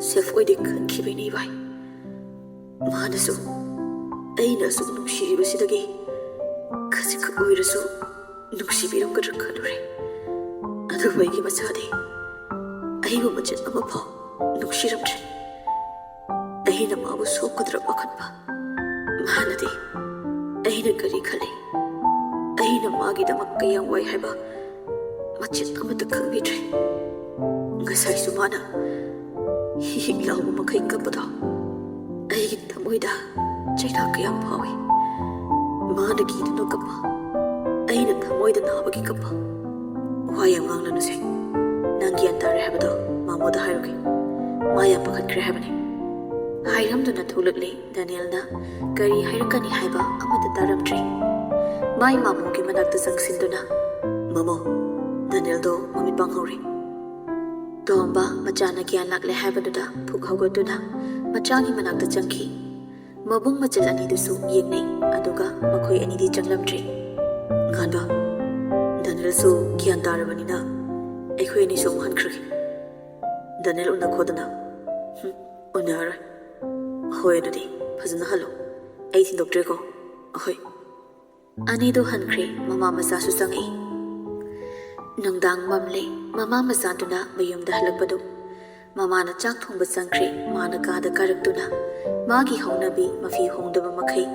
ꯁꯦꯐ ꯑꯣꯏꯗꯦ ꯈꯟꯈꯤꯕꯩꯅꯦ ꯏꯕꯥꯏ꯫ ꯃꯥꯅꯁꯨ ꯑꯩꯅ ꯑꯁꯨꯛ ꯅꯨꯡꯁꯤꯔꯤꯕꯁꯤꯗꯒꯤ ꯈꯖꯤꯛꯈꯛ ꯑꯣꯏꯔꯁꯨ ꯅꯨꯡꯁꯤꯕꯤꯔꯝꯒꯗ꯭ꯔꯥ ꯈꯜꯂꯨꯔꯦ꯫ ꯑꯗꯨꯕꯨ ꯑꯩꯒꯤ ꯃꯆꯥꯗꯤ ꯑꯩꯕꯨ ꯃꯆꯦꯠ ꯑꯃꯐꯥꯎ ꯅꯨꯡꯁꯤꯔꯝꯗ꯭ꯔꯦ꯫ ꯑꯩꯅ ꯃꯥꯕꯨ ꯁꯣꯛꯀꯗ꯭ꯔꯥ ꯄꯥꯈꯠꯄ꯫ ꯃꯥꯅꯗꯤ ꯑꯩꯅ ꯀꯔꯤ ꯈꯜꯂꯤ, ꯑꯩꯅ ꯃꯥꯒꯤꯗꯃꯛ ꯀꯌꯥꯝ ꯋꯥꯏ ꯍꯥꯏꯕ ꯃꯆꯦꯠ ꯑꯃꯠꯇ ꯈꯪꯕꯤꯗ꯭ꯔꯦ꯫ ꯉꯁꯥꯏꯁꯨ ꯃꯥꯅ ꯍꯤꯛ ꯍꯤꯛ ꯂꯥꯎꯕ ꯃꯈꯩ ꯀꯞꯄꯗꯣ ꯑꯩꯒꯤ ꯊꯃꯣꯏꯗ ꯆꯩꯅꯥ ꯀꯌꯥꯝ ꯐꯥꯎꯏ꯫ ꯃꯥꯅ ꯀꯤꯗꯨꯅ ꯀꯞꯄ, ꯑꯩꯅ ꯊꯃꯣꯏꯗ ꯅꯥꯕꯒꯤ ꯀꯞꯄ꯫ ꯋꯥ ꯌꯥꯝ ꯉꯥꯡꯂꯅꯨꯁꯦ꯫ ꯅꯪ ꯗ ꯍꯥꯏꯔꯨꯒꯦ꯫ ꯃꯥ ꯌꯥꯝ ꯄꯥꯈꯠꯈ꯭ꯔꯦ ꯍꯥꯏꯕꯅꯤ꯫ ꯍꯥꯏꯔꯝꯗꯨꯅ ꯊꯣꯛꯂꯛꯂꯦ ꯗꯥꯅꯤꯌꯦꯜꯅ꯫ ꯀꯔꯤ ꯍꯥꯏꯔꯛꯀꯅꯤ ꯍꯥꯏꯕ ꯑꯃꯠꯇ ꯇꯥꯔꯝꯗ꯭ꯔꯦ꯫ ꯃꯥꯏ ꯃꯥꯃꯨꯒꯤ ꯃꯅꯥꯛꯇ ꯆꯪꯁꯤꯟꯗꯨꯅ, "ꯃꯃꯣ!" ꯗꯥꯅꯤꯌꯦꯜꯗꯣ ꯃꯃꯤꯠ ꯄꯥꯡꯍꯧꯔꯦ꯫ ꯇꯣꯝꯕ ꯃꯆꯥꯅ ꯒ꯭ꯌꯥꯟ ꯂꯥꯛꯂꯦ ꯍꯥꯏꯕꯗꯨꯗ ꯐꯨꯛ ꯍꯧꯒꯠꯇꯨꯅ ꯃꯆꯥꯒꯤ ꯃꯅꯥꯛꯇ ꯆꯪꯈꯤ꯫ ꯃꯕꯨꯡ ꯃꯆꯜ ꯑꯅꯤꯗꯨꯁꯨ ꯌꯦꯡꯅꯩ, ꯑꯗꯨꯒ ꯃꯈꯣꯏ ꯑꯅꯤꯗꯤ ꯆꯪꯂꯝꯗ꯭ꯔꯦ꯫ "ꯉꯥꯟꯕ, ꯗꯥꯅꯤꯌꯦꯜꯁꯨ ꯒ꯭ꯌꯥꯟ ꯇꯥꯔꯕꯅꯤꯅ ꯑꯩꯈꯣꯏ ꯑꯅꯤꯁꯨ ꯑꯃꯨꯛ ꯍꯟꯈ꯭ꯔꯒꯦ꯫ ꯗꯥꯅꯤꯌꯦꯜ ꯎꯅꯈꯣꯗꯅ꯫" "ꯍꯨꯝ, ꯎꯅꯔꯣꯏ꯫" "ꯍꯣꯏ, ꯑꯗꯨꯗꯤ ꯐꯖꯅ ꯍꯜꯂꯣ꯫ ꯑꯩ ꯊꯤꯟꯗꯣꯛꯇ꯭ꯔꯦꯀꯣ꯫" "ꯑꯍꯣꯏ꯫" ꯑꯅꯤꯗꯨ ꯍꯟꯈ꯭ꯔꯦ꯫ ꯃꯃꯥ ꯃꯆꯥꯁꯨ ꯆꯪꯉꯛꯏ꯫ ꯅꯨꯡꯗꯥꯡ ꯃꯝꯂꯦ꯫ ꯃꯃꯥ ꯃꯆꯥꯗꯨꯅ ꯃꯌꯨꯝꯗ ꯍꯜꯂꯛꯄꯗꯨ ꯃꯃꯥꯅ ꯆꯥꯛ ꯊꯣꯡꯕ ꯆꯪꯈ꯭ꯔꯦ꯫ ꯃꯥꯅ ꯀꯥꯗ ꯀꯥꯔꯛꯇꯨꯅ ꯃꯥꯒꯤ ꯍꯧꯅꯕꯤ ꯃꯐꯤ ꯍꯣꯡꯗꯕ ꯃꯈꯩ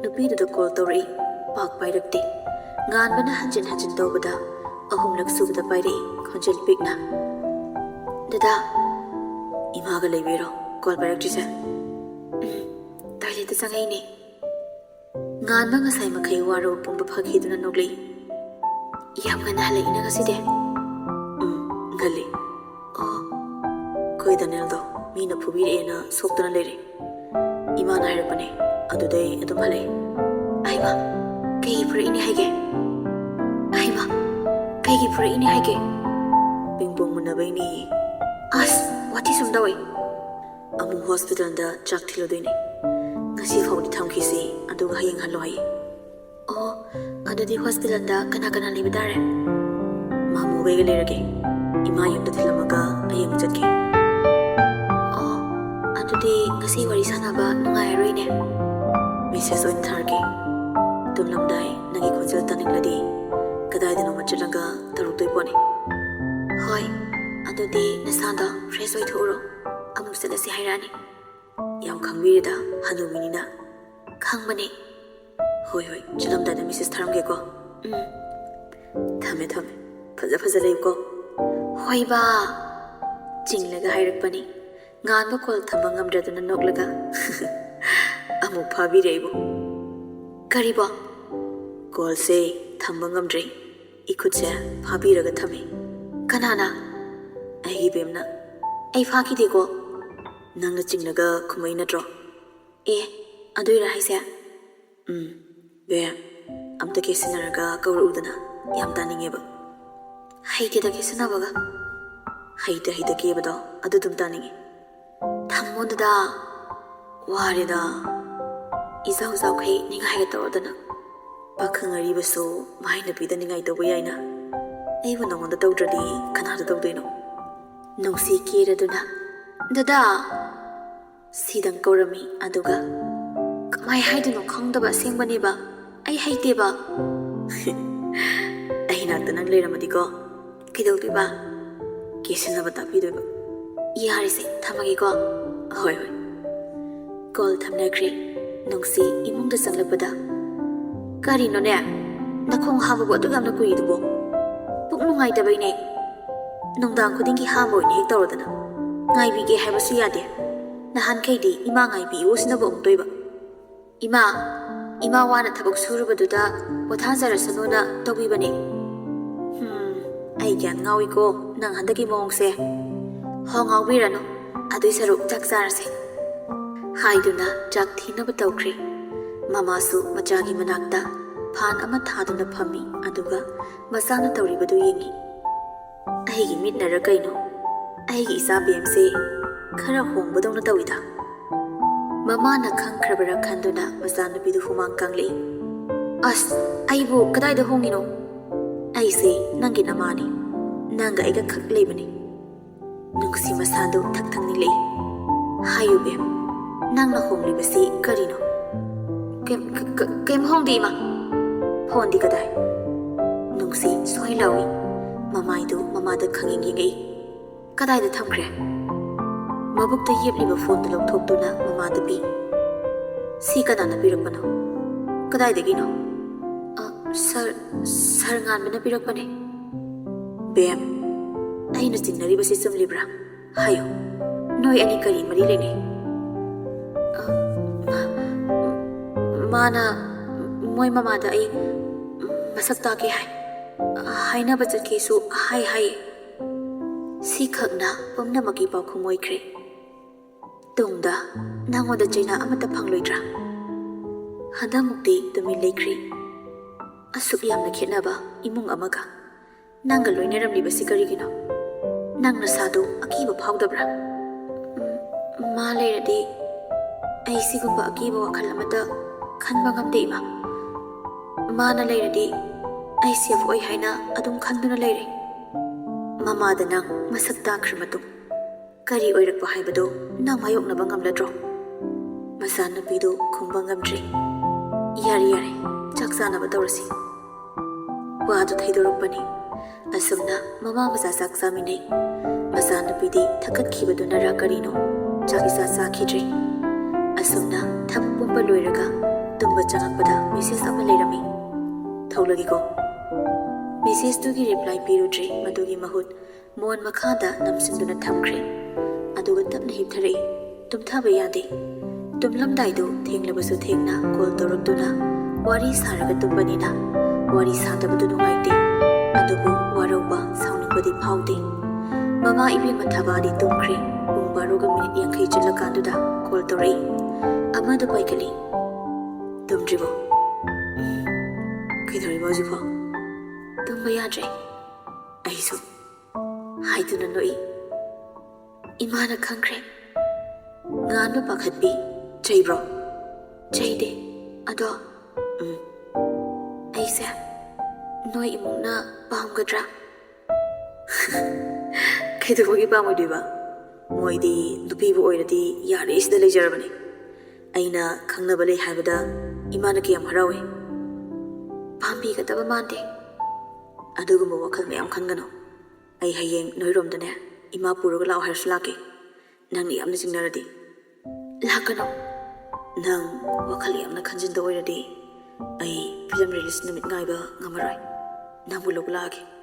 ꯅꯨꯄꯤꯗꯨꯗ ꯀꯣꯜ ꯇꯧꯔꯛꯏ꯫ ꯄꯥꯛ ꯄꯥꯏꯔꯛꯇꯦ꯫ ꯉꯥꯟꯕꯅ ꯍꯟꯖꯤꯟ ꯍꯟꯖꯤꯟ ꯇꯧꯕꯗ ꯑꯍꯨꯝꯂꯛ ꯁꯨꯕꯗ ꯄꯥꯏꯔꯛꯏ ꯈꯣꯟꯖꯦꯜ ꯄꯤꯛꯅ꯫ "ꯗꯗꯥ, ꯏꯃꯥꯒ ꯂꯩꯕꯤꯔꯣ, ꯀꯣꯜ ꯄꯥꯏꯔꯛꯇ꯭ꯔꯤꯁꯦ?" "ꯎꯝ, ꯇꯣꯏꯂꯦꯠꯇ ꯆꯪꯉꯛꯏꯅꯦ꯫" ꯉꯥꯟꯕ ꯉꯁꯥꯏ ꯃꯈꯩ ꯋꯥꯔꯧ ꯄꯨꯝꯕ ꯐꯥꯈꯤꯗꯨꯅ ꯅꯣꯛꯂꯛꯏ꯫ "ꯌꯥꯝ ꯉꯟꯅ ꯍꯜꯂꯛꯏꯅ ꯉꯁꯤꯗꯤ?" "ꯎꯝ, ꯉꯜꯂꯤ꯫ ꯑꯣ, ꯑꯩꯈꯣꯏ ꯗꯥꯅꯤꯌꯦꯜꯗꯣ ꯃꯤꯅ ꯐꯨꯕꯤꯔꯛꯑꯦꯅ ꯁꯣꯛꯇꯅ ꯂꯩꯔꯦ꯫ ꯏꯃꯥꯅ ꯍꯥꯏꯔꯛꯄꯅꯦ, ꯑꯗꯨꯗꯩ ꯑꯗꯨꯝ ꯍꯜꯂꯛꯑꯦ꯫" "ꯑꯩꯃ, ꯀꯩꯒꯤ ꯐꯨꯔꯛꯏꯅꯦ ꯍꯥꯏꯒꯦ? ꯑꯩꯃ, ꯀꯩꯒꯤ ꯐꯨꯔꯛꯏꯅꯦ ꯍꯥꯏꯒꯦ?" "ꯄꯤꯡ ꯄꯣꯡ ꯃꯨꯟꯅꯕꯩꯅꯦ꯫" "ꯑꯁ, ꯋꯥꯊꯤ ꯁꯨꯝ ꯇꯧꯋꯦ꯫" "ꯑꯃꯨꯛ ꯍꯣꯁꯄꯤꯇꯥꯜꯗ ꯆꯥꯛ ꯊꯤꯜꯂꯨꯗꯣꯏꯅꯦ꯫ ꯉꯁꯤ ꯐꯥꯎꯗꯤ ꯊꯝꯈꯤꯁꯤ, ꯑꯗꯨꯒ ꯍꯌꯦꯡ ꯍꯜꯂꯣ ꯍꯥꯏꯌꯦ꯫" "ꯑꯣ, ꯑꯗꯨꯗꯤ ꯍꯣꯁꯄꯤꯇꯥꯜꯗ ꯀꯅꯥ ꯀꯅꯥ ꯂꯩꯕ ꯇꯥꯔꯦ?" "ꯃꯥꯃꯣꯒꯩꯒ ꯂꯩꯔꯒꯦ꯫ ꯏꯃꯥ ꯌꯨꯝꯗ ꯊꯤꯜꯂꯝꯃꯒ ꯑꯩ ꯑꯃꯨꯛ ꯆꯠꯀꯦ꯫" "ꯑꯣ, ꯑꯗꯨꯗꯤ ꯉꯁꯤ ꯋꯥꯔꯤ ꯁꯥꯟꯅꯕ ꯅꯨꯡꯉꯥꯏꯔꯔꯣꯏꯅꯦ꯫ ꯃꯦꯁꯦꯖ ꯑꯣꯏꯅ ꯊꯥꯔꯛꯀꯦ꯫ ꯇꯨꯝꯂꯝꯗꯥꯏ ꯅꯪꯒꯤ ꯈꯣꯟꯖꯦꯜ ꯇꯥꯅꯤꯡꯂꯗꯤ ꯀꯗꯥꯏꯗꯅꯣꯃ ꯆꯠꯂꯒ ꯇꯧꯔꯛꯇꯣꯏ ꯄꯣꯠꯅꯤ꯫" "ꯍꯣꯏ, ꯑꯗꯨꯗꯤ ꯅꯁꯥꯗꯣ ꯐ꯭ꯔꯦꯁ ꯑꯣꯏꯊꯣꯛꯎꯔꯣ꯫ ꯑꯃꯨꯛ ꯆꯠꯂꯁꯤ ꯍꯥꯏꯔꯛꯑꯅꯤ꯫" "ꯌꯥꯝ ꯈꯪꯕꯤꯔꯦꯗ, ꯍꯅꯨꯕꯤꯅꯤꯅ꯫" "ꯈꯪꯕꯅꯦ꯫" "ꯍꯣꯏ, ꯍꯣꯏ, ꯆꯠꯂꯝꯗꯥꯏꯗ ꯃꯦꯁꯦꯖ ꯊꯥꯔꯝꯒꯦꯀꯣ꯫" "ꯎꯝ, ꯊꯝꯃꯦ, ꯊꯝꯃꯦ꯫ ꯐꯖ ꯐꯖ ꯂꯩꯌꯨꯀꯣ꯫" "ꯍꯣꯏꯕ꯫" ꯆꯤꯡꯂꯒ ꯍꯥꯏꯔꯛꯄꯅꯤ꯫ ꯉꯥꯟꯕ ꯀꯣꯜ ꯊꯝꯕ ꯉꯝꯗ꯭ꯔꯗꯨꯅ ꯅꯣꯛꯂꯒ, "ꯑꯃꯨꯛ ꯐꯥꯕꯤꯔꯦ ꯑꯩꯕꯨ꯫" "ꯀꯔꯤꯕꯣ?" "ꯀꯣꯜꯁꯦ ꯊꯝꯕ ꯉꯝꯗ꯭ꯔꯦ꯫ ꯏꯈꯨꯠꯁꯦ ꯐꯥꯕꯤꯔꯒ ꯊꯝꯃꯦ꯫" "ꯀꯅꯥꯅ?" "ꯑꯩꯒꯤ ꯕꯦꯝꯅ꯫ ꯑꯩ ꯐꯥꯈꯤꯗꯦꯀꯣ꯫ ꯅꯪꯅ ꯆꯤꯡꯂꯒ ꯈꯨꯝꯃꯛꯏ ꯅꯠꯇ꯭ꯔꯣ? ꯑꯦ, ꯑꯗꯨꯏꯔꯥ ꯍꯥꯏꯁꯦ? ꯎꯝ, ꯕꯦꯝ, ꯑꯝꯇ ꯀꯦꯁꯤꯟꯅꯔꯒ ꯀꯧꯔꯛꯎꯗꯅ, ꯌꯥꯝ ꯇꯥꯅꯤꯡꯉꯦꯕ꯫ ꯍꯩꯇꯦꯗ ꯀꯦꯁꯤꯟꯅꯕꯒ꯫ ꯍꯩꯇ ꯍꯩꯇ ꯀꯦꯕꯗꯣ ꯑꯗꯨ ꯑꯗꯨꯝ ꯇꯥꯅꯤꯡꯉꯦ꯫ ꯊꯝꯃꯣ ꯗꯗꯥ, ꯋꯥꯔꯦꯗ꯫ ꯏꯖꯥꯎ ꯖꯥꯎꯈꯩ ꯅꯤꯡꯉꯥꯏꯒ ꯇꯧꯔꯗꯅ꯫ ꯄꯥꯈꯪ ꯑꯔꯤꯕꯁꯨ ꯃꯥꯏ ꯅꯨꯄꯤꯗ ꯅꯤꯡꯉꯥꯏ ꯇꯧꯕ ꯌꯥꯏꯅ꯫ ꯑꯩꯕꯨ ꯅꯉꯣꯟꯗ ꯇꯧꯗ꯭ꯔꯗꯤ ꯀꯅꯥꯗ ꯇꯧꯗꯣꯏꯅꯣ? ꯅꯨꯡꯁꯤ ꯀꯦꯔꯗꯨꯅ, ꯗꯗꯥ! ꯁꯤꯗꯪ ꯀꯧꯔꯝꯃꯤ, ꯑꯗꯨꯒ ꯀꯃꯥꯏ ꯍꯥꯏꯗꯣꯏꯅꯣ ꯈꯪꯗꯕ ꯑꯁꯦꯡꯕꯅꯦꯕ꯫ ꯑꯩ ꯍꯩꯇꯦꯕ꯫ ꯑꯩ ꯅꯥꯛꯇ ꯅꯪ ꯂꯩꯔꯝꯃꯗꯤꯀꯣ, ꯀꯩꯗꯧꯗꯣꯏꯕ? ꯀꯦꯁꯤꯟꯅꯕ ꯇꯥꯛꯄꯤꯗꯣꯏꯕ꯫ ꯌꯥꯔꯦꯁꯦ, ꯊꯝꯃꯒꯦꯀꯣ꯫ ꯍꯣꯏ, ꯍꯣꯏ꯫ ꯀꯣꯜ ꯊꯝꯅꯈ꯭ꯔꯦ꯫ ꯅꯨꯡꯁꯤ ꯏꯃꯨꯡꯗ ꯆꯪꯂꯛꯄꯗ, "ꯀꯔꯤꯅꯣꯅꯦ? ꯅꯈꯣꯡ ꯍꯥꯝꯕꯕꯨ ꯑꯗꯨꯛ ꯌꯥꯝꯅ ꯀꯨꯏꯗꯨꯕꯣ? ꯄꯨꯛ ꯅꯨꯡꯉꯥꯏꯇꯕꯩꯅꯦ꯫ ꯅꯨꯡꯗꯥꯡ ꯈꯨꯗꯤꯡꯒꯤ ꯍꯥꯝꯕ ꯑꯣꯏꯅ ꯍꯦꯛ ꯇꯧꯔꯗꯅ꯫ ꯉꯥꯏꯕꯤꯒꯦ ꯍꯥꯏꯕꯁꯨ ꯌꯥꯗꯦ꯫ ꯅꯍꯥꯟꯈꯩꯗꯤ ꯏꯃꯥ ꯉꯥꯏꯕꯤꯌꯨ ꯁꯤꯅꯕꯨ ꯑꯃꯨꯛꯇꯣꯏꯕ꯫ ꯏꯃꯥ, ꯏꯃꯥ ꯋꯥꯅ ꯊꯕꯛ ꯁꯨꯔꯨꯕꯗꯨꯗ ꯄꯣꯊꯥꯖꯔꯁꯅꯨꯅ ꯇꯧꯕꯤꯕꯅꯦ꯫" "ꯍꯨꯝ, ꯑꯩ ꯒ꯭ꯌꯥꯟ ꯉꯥꯎꯏꯀꯣ ꯅꯪ ꯍꯟꯗꯛꯀꯤ ꯃꯑꯣꯡꯁꯦ꯫ ꯍꯣ, ꯉꯥꯎꯕꯤꯔꯅꯨ꯫ ꯑꯗꯨꯏ ꯁꯔꯨꯛ ꯆꯥꯛ ꯆꯥꯔꯁꯦ꯫" ꯍꯥꯏꯗꯨꯅ ꯆꯥꯛ ꯊꯤꯅꯕ ꯇꯧꯈ꯭ꯔꯦ꯫ ꯃꯃꯥꯁꯨ ꯃꯆꯥꯒꯤ ꯃꯅꯥꯛꯇ ꯐꯥꯟ ꯑꯃ ꯊꯥꯗꯨꯅ ꯐꯝꯃꯤ, ꯑꯗꯨꯒ ꯃꯆꯥꯅ ꯇꯧꯔꯤꯕꯗꯨ ꯌꯦꯡꯉꯤ꯫ ꯑꯩꯒꯤ ꯃꯤꯠꯅꯔ ꯀꯩꯅꯣ, ꯑꯩꯒꯤ ꯏꯆꯥ ꯕꯦꯝꯁꯦ ꯈꯔ ꯍꯣꯡꯕꯗꯧꯅ ꯇꯧꯏꯗ꯫ ꯃꯃꯥꯅ ꯈꯪꯈ꯭ꯔꯕꯔꯥ ꯈꯟꯗꯨꯅ ꯃꯆꯥꯅꯨꯄꯤꯗꯨ ꯍꯨꯃꯥꯡ ꯀꯥꯡꯂꯛꯏ꯫ "ꯑꯁ, ꯑꯩꯕꯨ ꯀꯗꯥꯏꯗ ꯍꯣꯡꯉꯤꯅꯣ? ꯑꯩꯁꯦ ꯅꯪꯒꯤ ꯅꯃꯥꯅꯤ꯫ ꯅꯪꯒ ꯑꯩꯒ ꯈꯛ ꯂꯩꯕꯅꯤ꯫" ꯅꯨꯡꯁꯤ ꯃꯁꯥꯗꯨ ꯊꯛ ꯊꯛ ꯅꯤꯛꯂꯛꯏ꯫ "ꯍꯥꯏꯌꯨ ꯕꯦꯝ, ꯅꯪꯅ ꯍꯣꯡꯂꯤꯕꯁꯤ ꯀꯔꯤꯅꯣ?" "ꯀꯩꯝ, ꯀ-, ꯀ-, ꯀꯩꯝ ꯍꯣꯡꯗꯦ, ꯏꯃꯥ꯫" "ꯐꯣꯟꯗꯤ ꯀꯗꯥꯏ?" ꯅꯨꯡꯁꯤ ꯁꯣꯏ ꯂꯥꯎꯏ꯫ ꯃꯃꯥꯏꯗꯨ ꯃꯃꯥꯗ ꯈꯪꯌꯦꯡ ꯌꯦꯡꯉꯛꯏ꯫ "ꯀꯗꯥꯏꯗ ꯊꯝꯈ꯭ꯔꯦ?" ꯃꯕꯨꯛꯇ ꯌꯦꯞꯂꯤꯕ ꯐꯣꯟꯗꯨ ꯂꯧꯊꯣꯛꯇꯨꯅ ꯃꯃꯥꯗ ꯄꯤ꯫ "ꯁꯤ ꯀꯅꯥꯅ ꯄꯤꯔꯛꯄꯅꯣ? ꯀꯗꯥꯏꯗꯒꯤꯅꯣ?" "ꯑ, ꯁꯥꯔ, ꯁꯥꯔ ꯉꯥꯟꯕꯅ ꯄꯤꯔꯛꯄꯅꯦ꯫" "ꯕꯦꯝ, ꯑꯩꯅ ꯆꯤꯡꯅꯔꯤꯕꯁꯤ ꯆꯨꯝꯂꯤꯕ꯭ꯔꯥ? ꯍꯥꯏꯌꯨ, ꯅꯣꯏ ꯑꯅꯤ ꯀꯔꯤ ꯃꯔꯤ ꯂꯩꯅꯩ?" "ꯑ, ꯃꯥꯅ ꯃꯣꯏ ꯃꯃꯥꯗ ꯑꯩ ꯃꯁꯛ ꯇꯥꯛꯀꯦ ꯍꯥꯏ, ꯍꯥꯏꯅꯕ ꯆꯠꯀꯦꯁꯨ ꯍꯥꯏ ꯍꯥꯏꯌꯦ꯫" "ꯁꯤ ꯇꯤꯈꯛꯅ ꯄꯨꯝꯅꯃꯛꯀꯤ ꯄꯥꯎꯈꯨꯝ ꯑꯣꯏꯈ꯭ꯔꯦ꯫ ꯇꯨꯡꯗ ꯅꯪꯉꯣꯟꯗ ꯆꯩꯅꯥ ꯑꯃꯠꯇ ꯐꯪꯂꯣꯏꯗ꯭ꯔꯥ? ꯍꯟꯗꯛꯃꯨꯛꯇꯤ ꯇꯨꯃꯤꯟ ꯂꯩꯈ꯭ꯔꯦ꯫ ꯑꯁꯨꯛ ꯌꯥꯝꯅ ꯈꯦꯠꯅꯕ ꯏꯃꯨꯡ ꯑꯃꯒ ꯅꯪꯒ ꯂꯣꯏꯅꯔꯝꯂꯤꯕꯁꯤ ꯀꯔꯤꯒꯤꯅꯣ? ꯅꯪ ꯅꯁꯥꯗꯨ ꯑꯀꯤꯕ ꯐꯥꯎꯗꯕ꯭ꯔꯥ? ꯎꯝ, ꯃꯥ ꯂꯩꯔꯗꯤ ꯑꯩ ꯁꯤꯒꯨꯝꯕ ꯑꯀꯤꯕ ꯋꯥꯈꯜ ꯑꯃꯠꯇ ꯈꯟꯕ ꯉꯝꯗꯦ, ꯏꯃꯥ꯫ ꯃꯥꯅ ꯂꯩꯔꯗꯤ ꯑꯩ safe ꯑꯣꯏ ꯍꯥꯏꯅ ꯑꯗꯨꯝ ꯈꯟꯗꯨꯅ ꯂꯩꯔꯦ꯫ ꯃꯃꯥꯗ ꯅꯪ ꯃꯁꯛ ꯇꯥꯛꯈ꯭ꯔ ꯃꯇꯨꯡ ꯀꯔꯤ ꯑꯣꯏꯔꯛꯄ ꯍꯥꯏꯕꯗꯨ ꯅꯪ ꯃꯥꯌꯣꯛꯅꯕ ꯉꯝꯂꯗ꯭ꯔꯣ? ꯃꯆꯥꯅꯨꯄꯤꯗꯨ ꯈꯨꯝꯕ ꯉꯝꯗ꯭ꯔꯦ꯫ ꯌꯥꯔꯦ, ꯌꯥꯔꯦ, ꯆꯥꯛ ꯆꯥꯅꯕ ꯇꯧꯔꯁꯤ꯫ ꯋꯥꯗꯨ ꯊꯩꯗꯣꯔꯛꯄꯅꯤ꯫ ꯑꯁꯨꯝꯅ ꯃꯃꯥ ꯃꯆꯥ ꯆꯥꯛ ꯆꯥꯃꯤꯟꯅꯩ꯫ ꯃꯆꯥꯅꯨꯄꯤꯗꯤ ꯊꯛꯀꯠꯈꯤꯕꯗꯨꯅꯔ ꯀꯔꯤꯅꯣ ꯆꯥꯛ ꯏꯆꯥ ꯆꯥꯈꯤꯗ꯭ꯔꯦ꯫ ꯑꯁꯨꯝꯅ ꯊꯕꯛ ꯄꯨꯝꯕ ꯂꯣꯏꯔꯒ ꯇꯨꯝꯕ ꯆꯪꯉꯛꯄꯗ message ꯑꯃ ꯂꯩꯔꯝꯃꯤ꯫ ꯊꯣꯛꯂꯒꯦꯀꯣ꯫ Messageꯇꯨꯒꯤ reply ꯄꯤꯔꯨꯗ꯭ꯔꯦ꯫ ꯃꯗꯨꯒꯤ ꯃꯍꯨꯠ ꯃꯣꯟ ꯃꯈꯥꯗ ꯅꯝꯁꯤꯟꯗꯨꯅ ꯊꯝꯈ꯭ꯔꯦ꯫ ꯑꯗꯨꯒ ꯇꯞꯅ ꯍꯤꯞꯊꯔꯛꯏ꯫ ꯇꯨꯝꯊꯕ ꯌꯥꯗꯦ꯫ ꯇꯨꯝꯂꯝꯗꯥꯏꯗꯨ ꯊꯦꯡꯂꯕꯁꯨ ꯊꯦꯡꯅ call ꯇꯧꯔꯛꯇꯨꯅ ꯋꯥꯔꯤ ꯁꯥꯔꯒ ꯇꯨꯝꯕꯅꯤꯅ ꯋꯥꯔꯤ ꯁꯥꯗꯕꯗꯨ ꯅꯨꯡꯉꯥꯏꯇꯦ꯫ ꯑꯗꯨꯕꯨ ꯋꯥꯔꯧꯕ, ꯁꯥꯎꯅꯤꯡꯕꯗꯤ ꯐꯥꯎꯗꯦ꯫ ꯃꯃꯥ ꯏꯕꯦꯝꯃ ꯊꯕꯥꯗꯤ ꯇꯨꯝꯈ꯭ꯔꯦ꯫ ꯄꯨꯡ ꯕꯥꯔꯣꯒ ꯃꯤꯅꯤꯠ ꯌꯥꯡꯈꯩ ꯆꯠꯂꯀꯥꯟꯗꯨꯗ call ꯇꯧꯔꯛꯏ꯫ ꯑꯃꯗꯨ ꯄꯥꯏꯈꯠꯂꯤ꯫ "ꯇꯨꯝꯗ꯭ꯔꯤꯕꯣ? ꯎꯝ, ꯀꯩꯗꯧꯔꯤꯕ ꯍꯧꯖꯤꯛꯐꯥꯎ?" "ꯇꯨꯝꯕ ꯌꯥꯗ꯭ꯔꯦ ꯑꯩꯁꯨ" ꯍꯥꯏꯗꯨꯅ ꯅꯣꯛꯏ꯫ ꯏꯃꯥꯅ ꯈꯪꯈ꯭ꯔꯦ꯫ ꯉꯥꯟꯕ ꯄꯥꯈꯠꯄꯤ꯫ "ꯆꯩꯕ꯭ꯔꯣ?" "ꯆꯩꯗꯦ꯫ ꯑꯗꯣ, ꯎꯝ, ꯑꯩꯁꯦ ꯅꯣꯏ ꯏꯃꯨꯡꯅ ꯄꯥꯝꯒꯗ꯭ꯔꯥ?" "ꯀꯩꯗꯧꯕꯒꯤ ꯄꯥꯝꯃꯣꯏꯗꯣꯏꯕ? ꯃꯣꯏꯗꯤ ꯅꯨꯄꯤꯕꯨ ꯑꯣꯏꯔꯗꯤ ꯌꯥꯔꯦ ꯁꯤꯗ ꯂꯩꯖꯔꯕꯅꯤ꯫ ꯑꯩꯅ ꯈꯪꯅꯕ ꯂꯩ ꯍꯥꯏꯕꯗ ꯏꯃꯥꯅ ꯀꯌꯥꯝ ꯍꯔꯥꯎꯏ꯫" "ꯄꯥꯝꯕꯤꯒꯗꯕ ꯃꯥꯟꯗꯦ꯫" "ꯑꯗꯨꯒꯨꯝꯕ ꯋꯥꯈꯜ ꯃꯌꯥꯝ ꯈꯟꯒꯅꯨ꯫ ꯑꯩ ꯍꯌꯦꯡ ꯅꯣꯏꯔꯣꯝꯗꯅꯦ ꯏꯃꯥ ꯄꯨꯔꯒ ꯂꯥꯛꯑꯣ ꯍꯥꯏꯔꯁꯨ ꯂꯥꯛꯀꯦ, ꯅꯪꯅ ꯌꯥꯝꯅ ꯆꯤꯡꯅꯔꯗꯤ꯫" "ꯂꯥꯛꯀꯅꯨ꯫" "ꯅꯪ ꯋꯥꯈꯜ ꯌꯥꯝꯅ ꯈꯟꯖꯤꯟꯗꯧ ꯑꯣꯏꯔꯗꯤ ꯑꯩ film release ꯅꯨꯃꯤꯠ ꯉꯥꯏꯕ ꯉꯝꯃꯔꯣꯏ꯫ ꯅꯪꯕꯨ ꯂꯧꯕ ꯂꯥꯛꯑꯒꯦ꯫"